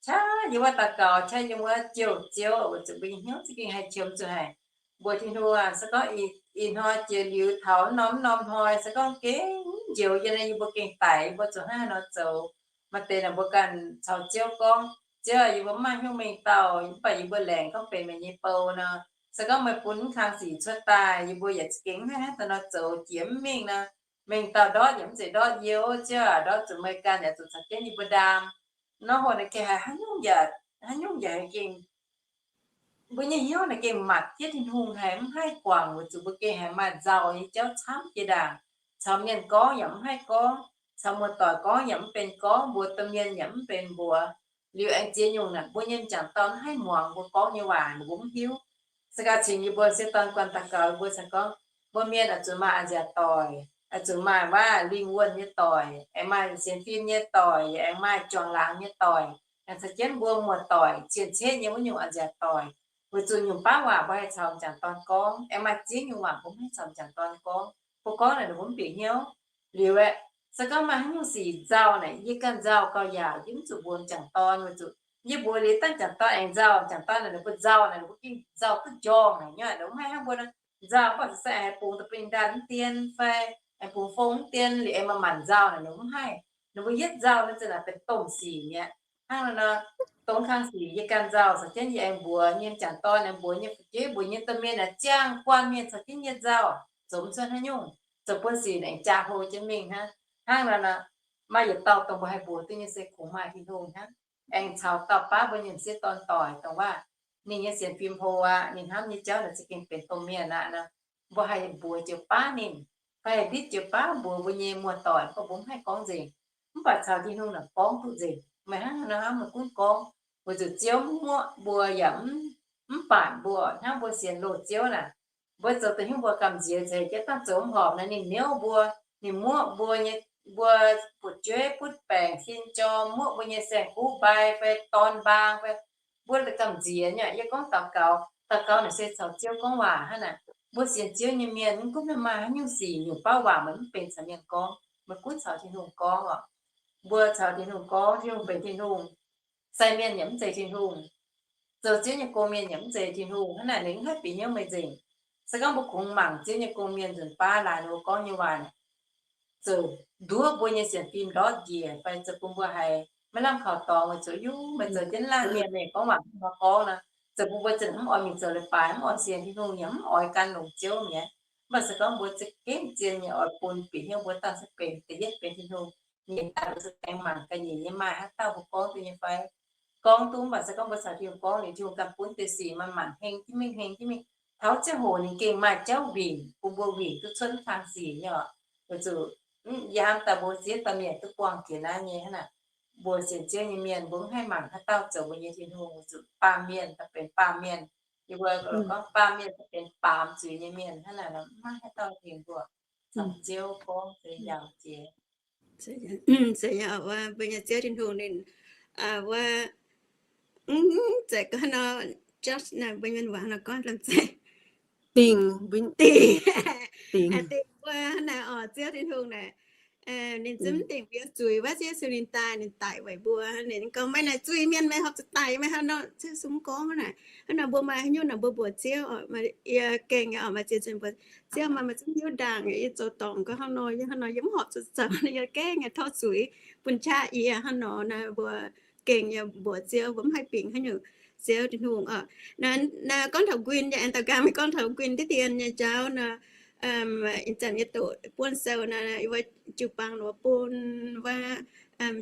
qaqv yiem wuov daux gaux, qaqv yiem wuov jouh Ziouv, weic zuqc mbuo nyei hnyouv za'gengh haiz qiemx zuqc haic. Mbuox Tin-Hungh aac, se gorngv ih hnoi jiex liuz taux mv norm mv norm hnoi se gorngv gengh njoux yie naaic, yie mbuo gengh daic, yie mbuo zuqc hnangv haaix nor zoux. Maaih deix naaic mbuo ganh caux Ziouv gorngv, Ziouv, yie mbuo mv maaih hnyouv mengh dauh, mv baac yie mbuo laengz gorngv benx meih nyei bou nor, se gorngv meih bun mv kang sic cuotv daaih, yie mbuo yaac za'gengh mv haih hnangv daaih nor zoux jiex mv mingh nor. Mengh dauh ndortv yaac mv zeiz ndortv yie, Ziouv aac, ndortv zuqc meih ganh yaac zuqc caux jienv yie mbuo ndaam. Nor hoc naaic gengh haiz haaix nyungc yaac, haaix nyungc yaac haiz gengh mbuo nyei hnyouv naaic gengh matc jienv Tin-Hungh haiz mv haih guangc, weic zuqc mbuo gengh haiz maaih nzauh nyei jauv camv jiex ndaangc. Caux mienh gorngv yaac mv haih gorngv, caux muoz-doic gorngv yaac mv benx gorngv, mbuox domh mienh yaac mv benx mbuox. Liuz aengx ziex nyungc naaic mbuo nyei m'jangc dorn mv haih muangx mbuo gorngv nyei waac, ninh mbuo mv hiuv. Se gaax cingx yie mbuo sieqv dorn guanh daux gaux, yie mbuo cingx gorngv, mbuo mienh oix zuqc maaih a'nziaauc doic, oix zuqc maaih waac lingh wuonh nyei doic, aengx maaih sienx fim nyei doic, yaac aengx maaih juangc laangz nyei doic, aengx caux jienv mbuo muoz-doic cien-ceqv nyei wuov nyungc a'nziaauc doic. Weic zuqc nyungc baav waac mbuo haih caux m'jangc dorn gorngv, aengx maaih ziex nyungc waac mbuo mv haih caux m'jangc dorn gorngv. Mbuo gorngv naaic ninh mbuo mv bieqc hnyouv. Liuz aeqv, se gorngv maaih haaix nyungc sic nzauh naaic, yie ganh nzauh gauh yaac yie mv zuqc mbuox m'jangc dorn, weic zuqc yie mbuox liuz dangh m'jangc dorn aengx nzauh, m'jangc dorn naaic ninh mbuo nzauh naaic, ninh mbuo gengh nzauh duqv njorngh naaic nyei, ninh mv haih hnangv mbuo nzauh, mv baac se aengx bungx da'binh ndaanh mv dien fai aengx bungx fong mv dien liuz aengx maaih manc nzauh naaic, ninh mv haih. Ninh mbuo yietv nzauh naaic zinh naaic benx domh sic mi'aqv. Hnangv naaiv nor, dongh kang sic yie ganh nzauh caux jienv yie aengx mbuox nyei m'jangc dorn, aengx mbuox nyei fu'jueiv, mbuox nyei domh mienh aeqv, ziangh guanh mienh caux jienv yie nzauh, zoux mv cuotv haaix nyungc, zoux bun sic aengx jaa hlo jienv mingh hnangv. Hnangv naaiv nor, maaih yietc dauh dongh mbuo haih mbuox duqv nyei se kungx maaih Tin-Hungh hnangv. Aengx caux dauh baav mbuo nyei m'sieqv dorn doic dongh waac, ninh nyei sienx fim hlo aqv, ninh hnamv nyei jauv naaic za'gengh benx domh mienh aqv nor, mbuo haih mbuox jiu baav ninh, fai haih nditv jiu baav mbuox mbuo nyei muoz-doic, mv baac mbuo mv haih gorngv nzengc. Mv baac caux Tin-Hungh naaic gorngv duqv nzengc. Meih hnangv nor hnamv meih gunv gorngv, weic zuqc Ziouv mv muoqv mbuo yaac mv, mv baanc mbuo. Hnangv mbuo sienx loz Ziouv naaic, mbuo zoux da'hiuv mbuo gamh nziex nzengc, jienv dangh zoux mv horpc naaic ninh niouv mbuo, ninh muoqv mbuo nyei, mbuo fu'jueiv butv baengc sin jorm, muoqv mbuo nyei saeng-kuv mbai fai dorn mbaang fai, mbuo gamh nziex nyei. Yie gorngv daux gaux, daux gaux naaic se caux Ziouv gorngv waac hnangv naaic. Mbuo sienx Ziouv nyei mienh mv gunv meih maaih haaix nyungc sic, nyungc baav waac meih mv benx caux mienh gorngv, meih gunv caux Tin-Hungh gorngv oc. Mbuo caux Tin-Hungh gorngv, Tin-Hungh benx Tin-Hungh. Sai mienh yaac mv zeiz Tin-Hungh. Zoux Ziouv nyei gong mienh yaac mv zeiz Tin-Hungh. Hnangv naaic ninh mv haih bieqc hnyouv meih nzengc. Se gorngv mbuo kungx mangc Ziouv nyei gong mienh nzunc baav laaix ninh mbuo gorngv nyei waac naaic, zoux nduov mbuo nyei sienx fim ndortv njiec fai zoux bun mbuo haiz maiv lamh kaux dorngx, weic zuqc yie meih zoux jienv laanh mienh, meih gorngv waac mv nor gorngv nor, zoux bun mbuo zinh mv oix mingh zoux leiz-baaix, mv oix sienx Tin-Hungh, yaac mv oix gan longx Ziouv mi'aqv. Mv baac se gorngv mbuo za'gengh zien nyei oix bun bieqc hnyouv mbuo dangh se benx da'yietv benx Tin-Hungh, nyei daaih mbuo se aengx mangc ga'nyiec nyei maaih haaix dauh mbuo gorngv duqv nyei fai. Gorngv duqv, mv baac se gorngv mbuo caux Tin-Hungh gorngv liuz, Tin-Hungh ganh bun deix sic maaih maanc heng jienv mingh, heng jienv mingh. Taux ziangh hoc ninh gengh maaih jauv wingc bun mbuo wingc duqv cuotv mv kang sic nyei oc. Weic zuqc yie hnamv daaih mbuo ziex dauh mienh duqv buangh jiex naaiv nyei hnangv naaic. mbuo sienx Ziouv nyei mienh, mbuo mv haih mangc haaix dauh zoux mbuo nyei Tin-Hungh, zuqc baamh mienh daaih benx baamh mienh. Yie mbuo gorngv baamh mienh daaih benx baamz zuiz nyei mienh hnangv naaic, mv maaih haaix dauh tengx mbuo. Ziouv gorngv se yangh jiex. Mbuo nyei Ziouv Tin-Hungh ninh, wuov, mv zeiz gorngv nor, judge naaic mbuo mienh waac nor gorngv lamh zeiz, dingc, dingc, dingc mbuo naaic oc. Ziouv Tin-Hungh naaic, ninh zungv dingc mbuo zuiz wuov, Yesu ninh daaih, ninh daic weic mbuo. Ninh gorngv, meih naaic zuiz-mienh, meih horpc zuqc daic, meih hnangv nor. Ziouv Yesu gorngv naaic, hnangv nor mbuo maaih haaix nyungc nor mbuo mbuox Ziouv, yie gengh nyei oc, maaih ziex nzunc mbuox Ziouv, maaih, maaih zungv hiuv ndaangc, yie zoux dorngc gau hnangv nor, yie hnangv nor, yie mv horpc zuqc zoux, yie gengh nyei, tov zuiz bun qaqv yie hnangv nor. Naaiv mbuo gengh nyei mbuox Ziouv, mbuo mv haih bingx haaix nyungc. Ziouv Tin-Hungh oc, naaiv gorngv taux nquin nyei, aengx daux gaux mingh gorngv taux nquin diqv dien nyei jauv nor. Ih zanc yie doqc buonv sou naaiv, jiu-baang lorz bun wuov,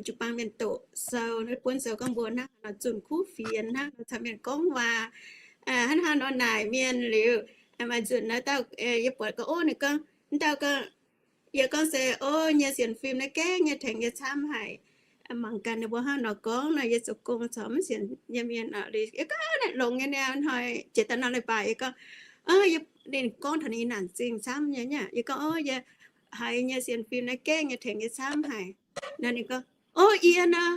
jiu-baang mienh doqc sou, buonv sou gorngv mbuo hnangv nor zunh kuv fienx, hnangv nor caux mienh gorngv waac, hnangv haaix nor naaic mienh liuz, maaih nzunc naaiv dauh, yie buatc ga'oc ninh gorngv, dauh gorngv, yie gorngv se, o, nyei sienx fim naaiv gengh nyei tengx yie camv haic. Mangc gaax ninh mbuo hnangv nor gorngv nor, yie zoux gong caux mv sienx nyei mienh oc. Liuz yie gorngv naaic longx nyei niaa, hnoi jiex daaih nor leiz-baaix yie gorngv, ninh gorngv taux ninh naanc zingh camv nyei. Yie gorngv, o, yie haiz nyei sienx fim naaiv gengh nyei tengx yie camv haic. Naaiv ninh gorngv, o, yie nor,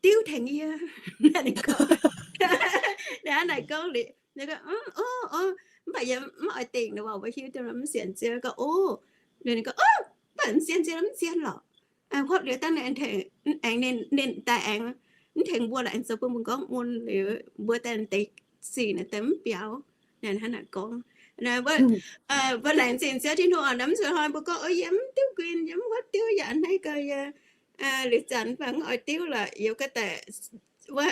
diuv tengx yie. Naaiv ninh gorngv, naaiv naaic gorngv liuz, o, mv baac yie mv oix dingc ninh, mv hiuv duqv mv sienx Ziouv. Gorngv, o, ninh gorngv, o, mv baac mv sienx Ziouv mv sienx lorqc. Huopv liuz dangh ninh aengx, ninh daaih aengx, mv tengx mbuo lorqc, aengx zoux bun mbuo gorngv mun liuz mbuo daaih deix sic naaic daaih mv biaux. Naaiv hnangv naaic gorngv. Mbuo laengz zingh Ziouv Tin-Hungh oc, mv zuqc hnoi mbuo gorngv, o, yie mv diuv nquin, yie mv huotv diuv, yie a'hneiv gau, yie liuz zanc mv baac mv oix diuv lorqc, yie ga'daic wuov,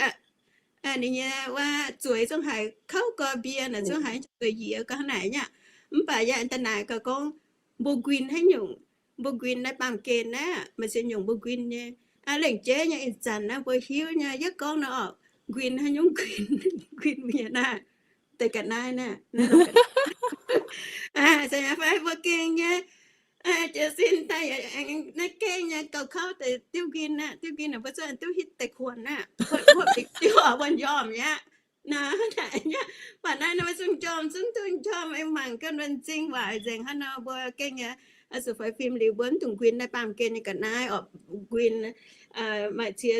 ninh nyei wuov zueiz zungv haiz kouv gau, mbie naaic zungv haiz zueiz yie gau hnangv naaic nyei. Mv baac yie daaih naaic gaax gorngv, mbuo nquin haaix nyungc, mbuo nquin naaiv baamh gen naaiv maaih ziex nyungc mbuo nquin nyei. Lengc jeiv nyei ih zanc naaiv mbuo hiuv nyei, yie gorngv nor oc, nquin haaix nyungc nquin, nquin mbuo nyei naaiv, deix ga'naaiv naaiv, fai mbuo gengh nyei, jiez sin daaih naaiv gengh nyei gauh kouv deix diuv nquin aqv. Diuv nquin naaic mbuo zungv duqv hitv deix kuonx aqv, huotv bieqc diuv oc, mbuo njormh mi'aqv. Naaiv, naaiv, mv baac naaiv nor maiv zungh njormh, zungv duqv njormh, mangc gaax nzuonx m'zing waaic nzengc hnangv nor, mbuo gengh nyei, zuqc faix fim liuz mbuo mv dungx nquin naaiv baamh gen nyei ga'naaiv oc, nquin maaih cie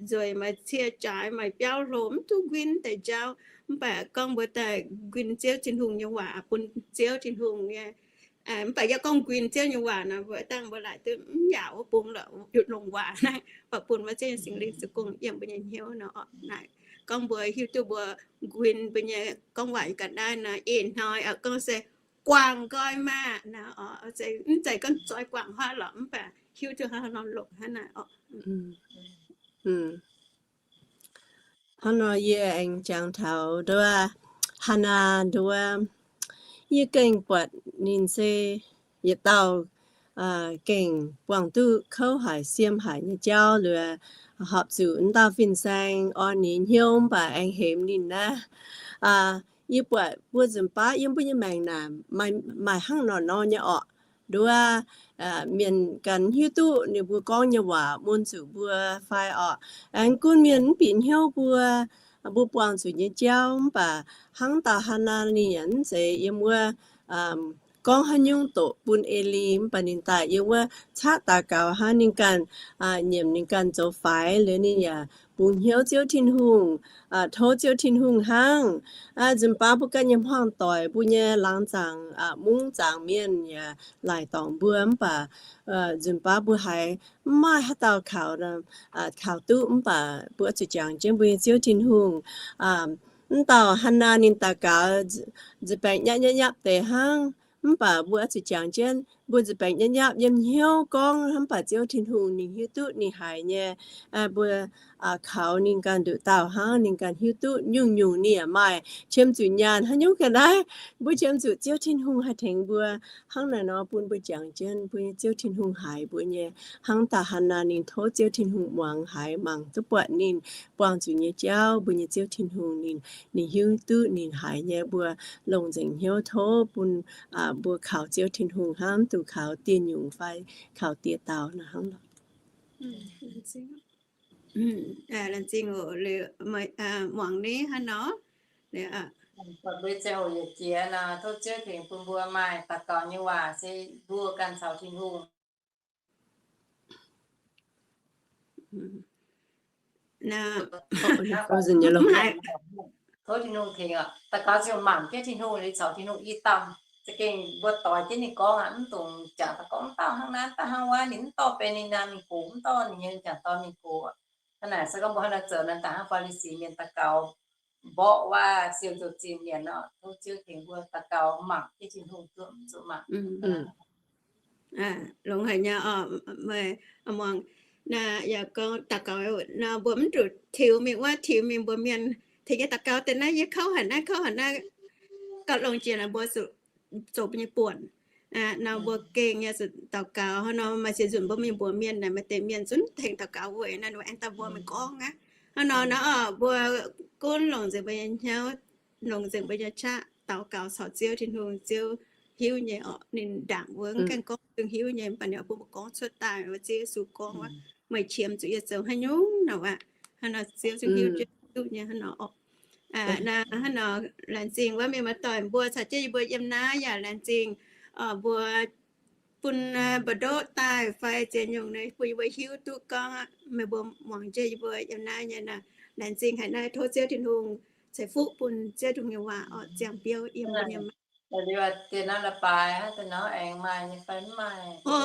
nzueic, maaih cie jaaix, maaih biauv hlo, mv duqv nquin deix jauv. Mv baac gorngv mbuo daaih nquin Ziouv Tin-Hungh nyei waac, bun Ziouv Tin-Hungh nyei, mv baac yie gorngv nquin Ziouv nyei waac nor, mbuo dangh mbuo laaic duqv mv yaac wuov bung lorqc, longc waac naaiv, mv baac bun wuov Ziouv nyei Singx Lingh zoux gong yiem mbuo nyei hnyouv nor, naaic gorngv mbuo hiuv duqv mbuo nquin mbuo nyei gorngv waac nyei ga'naaiv nor, ih hnoi oc gorngv se guangc nqoi maah, mv zeiz gorngv zoi guangc haaix lorqc, mv baac hiuv duqv hnangv haaix nor longc hnangv naaic oc. Hnangv nor yie aengx jangx taux nduov Hannaa nduov, yie gengh buatc ninh se yietc dauh gengh buangh duqv kouv haic, siem haic nyei jauv liuz, horpc zuqc wuov dauh fin-saeng orn ninh hnyouv mv baac aengx hemx ninh naaiv. Yie buatc mbuo nzunc baav yiem mbuo nyei maengc naaic maaih hnangv nor nor nyei orqc. Nduov, mienh ganh hiuv duqv ninh mbuo gorngv nyei waac mun zuqc mbuo fai orqc. Aengx gunv mienh mv bieqc hnyouv mbuo, mbuo buangh zuqc nyei jauv mv baac hnangv dauh Hannaa ninh yaac mv zeiz yiem wuov gorngv haaix nyungc doqc bun Eli, mv baac ninh daaih yiem wuov caatv daux gaux hnangv, ninh ganh nyiemc ninh ganh zoux faix liuz ninh yaac bungx hnyouv Ziouv Tin-Hungh, tov Ziouv Tin-Hungh hnangv. Nzunc baav mbuo ganh nyei hmuangv doic, mbuo nyei laangz zaangc, mungv zaangc mienh yaac laaic dorngc mbuo mv baac nzunc baav mbuo haiz mv maaih haaix dauh kaux, kaux duqv mv baac mbuo zuqc jangx jienv mbuo nyei Ziouv Tin-Hungh. Mv dauh Hannaa ninh daux gaux nzuih baengc nyapv nyapv nyapv deix hnangv, mv baac mbuo zuqc jangx jienv mbuo nzuih baengc nyapv nyapv yiem hnyouv gorngv, mv baac Ziouv Tin-Hungh ninh hiuv duqv ninh haiz nyei. Mbuo kaux ninh ganh nduqc dauh hnangv, ninh ganh hiuv duqv nyungc-nyungc ninh yaac maaih qiemx zuqc nyaanh haaix nyungc ga'naaiv. Mbuo qiemx zuqc Ziouv Tin-Hungh haih tengx mbuo. Hnangv naaiv nor bun mbuo jangx jienv mbuo nyei Ziouv Tin-Hungh haiz mbuo nyei. Hnangv dauh Hannaa ninh tov Ziouv Tin-Hungh muangx haiz mangc duqv buatc ninh buangh zuqc nyei jauv, mbuo nyei Ziouv Tin-Hungh ninh, ninh hiuv duqv ninh haiz nyei. Mbuo longc nzengc hnyouv tov bun mbuo kaux Ziouv Tin-Hungh hnangv, mv dungx kaux dieh nyungc fai kaux dieh dauh nor hnangv lorqc. Laengz zingh oc, muangx ni hnangv nor. Mbuo ziangh hoc yietc jiex nor, tov Ziouv tengx bun mbuo maaih daux gaux nyei waac se mbuo ganh caux Tin-Hungh. Tov Tin-Hungh tengx oc. Daux gaux ziouc mangc jienv Tin-Hungh, liuz caux Tin-Hungh i dauh. Za'gengh mbuo doix jienv ninh gorngv aqv, mv dungx jangx daaih gorngv dauh hnangv naaiv, dauh hnangv wuov, ninh mv dorh benx ninh naaic mingh gox, mv dorh ninh nyei jangx dorn mingh gox. Hnangv naaic se gorngv mbuo hnangv naaiv zoux naaiv, daaih hnangv Faa^li^si Mienh daux gaux mborqv waac siou zoux zinh mienh nor, tov Ziouv tengx mbuo daux gaux mangc jienv Tin-Hungh zuqc zuqc mangc. Longx haic nyei oc. Muangx naaiv yaac gorngv daux gaux nor, mbuo mv zuqc tiux mingh wuov, tiux mingh mbuox mienh, tengx yie daux gaux deix naaiv, yie kouv haic naaiv, kouv haic naaiv. Gauh longx jiex naaic mbuo zuqc zoux mbuo nyei buonc. Nor mbuo gengh yaac zuqc daux gaux hnangv nor. Maaih ziex nzunc mbuo mingh mbuox mienh naaic, maaih deix mienh zunv tengx daux gaux weic naaiv, aengx daaih mbuo mingh gorngv aqv. Hnangv nor nor, mbuo gunv longc nzengc mbuo nyei hnyouv, longc nzengc mbuo nyei qaqv daux gaux caux Ziouv Tin-Hungh. Ziouv hiuv nyei oc. Ninh ndaangc mbuo, mv gaengh gorngv zungv hiuv nyei, mv baac ninh oix bun mbuo gorngv cuotv daaih, wuov Ziouv Yesu gorngv wuov, meih qiemx zuqc yie zoux haaix nyungc nor aqv. Hnangv nor Ziouv zungv hiuv, hiuv nyei hnangv nor oc. Naaiv hnangv nor, laengz zingh wuov mienh muoz-doic, mbuo caux jienv yie mbuo yiem naaiv yaac laengz zingh mbuo bun mba'ndoqv daaih fai ziex nyungc nyei bun yie mbuo hiuv duqv gorngv, meih mbuo muangx jienv yie mbuo yiem naaiv nyei nor, laengz zingh haic naaiv. Tov Ziouv Tin-Hungh ceix fuqv bun Ziouv Tin-Hungh nyei waac oc, ziangh biouv yiem mbuo nyei maah. Dieh norm leiz-baaix hnangv deix nor aengx maaih nyei fai mv maaih? O,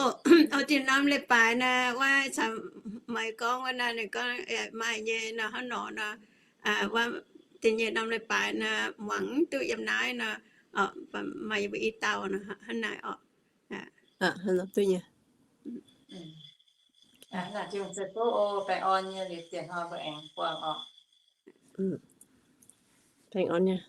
dieh norm leiz-baaix naaiv, wuov caux meih gorngv wuov naaiv, ninh gorngv maaih nyei nor, hnangv nor nor, wuov da'nyeic norm leiz-baaix naaiv muangx duqv yiem naaiv nor, maaih yie mbuo i dauh nor, hnangv naaic oc. Duqv nyei. Baengh orn nyei, liuz dieh hnoi mbuo aengx buangh oc. Baengh orn nyei.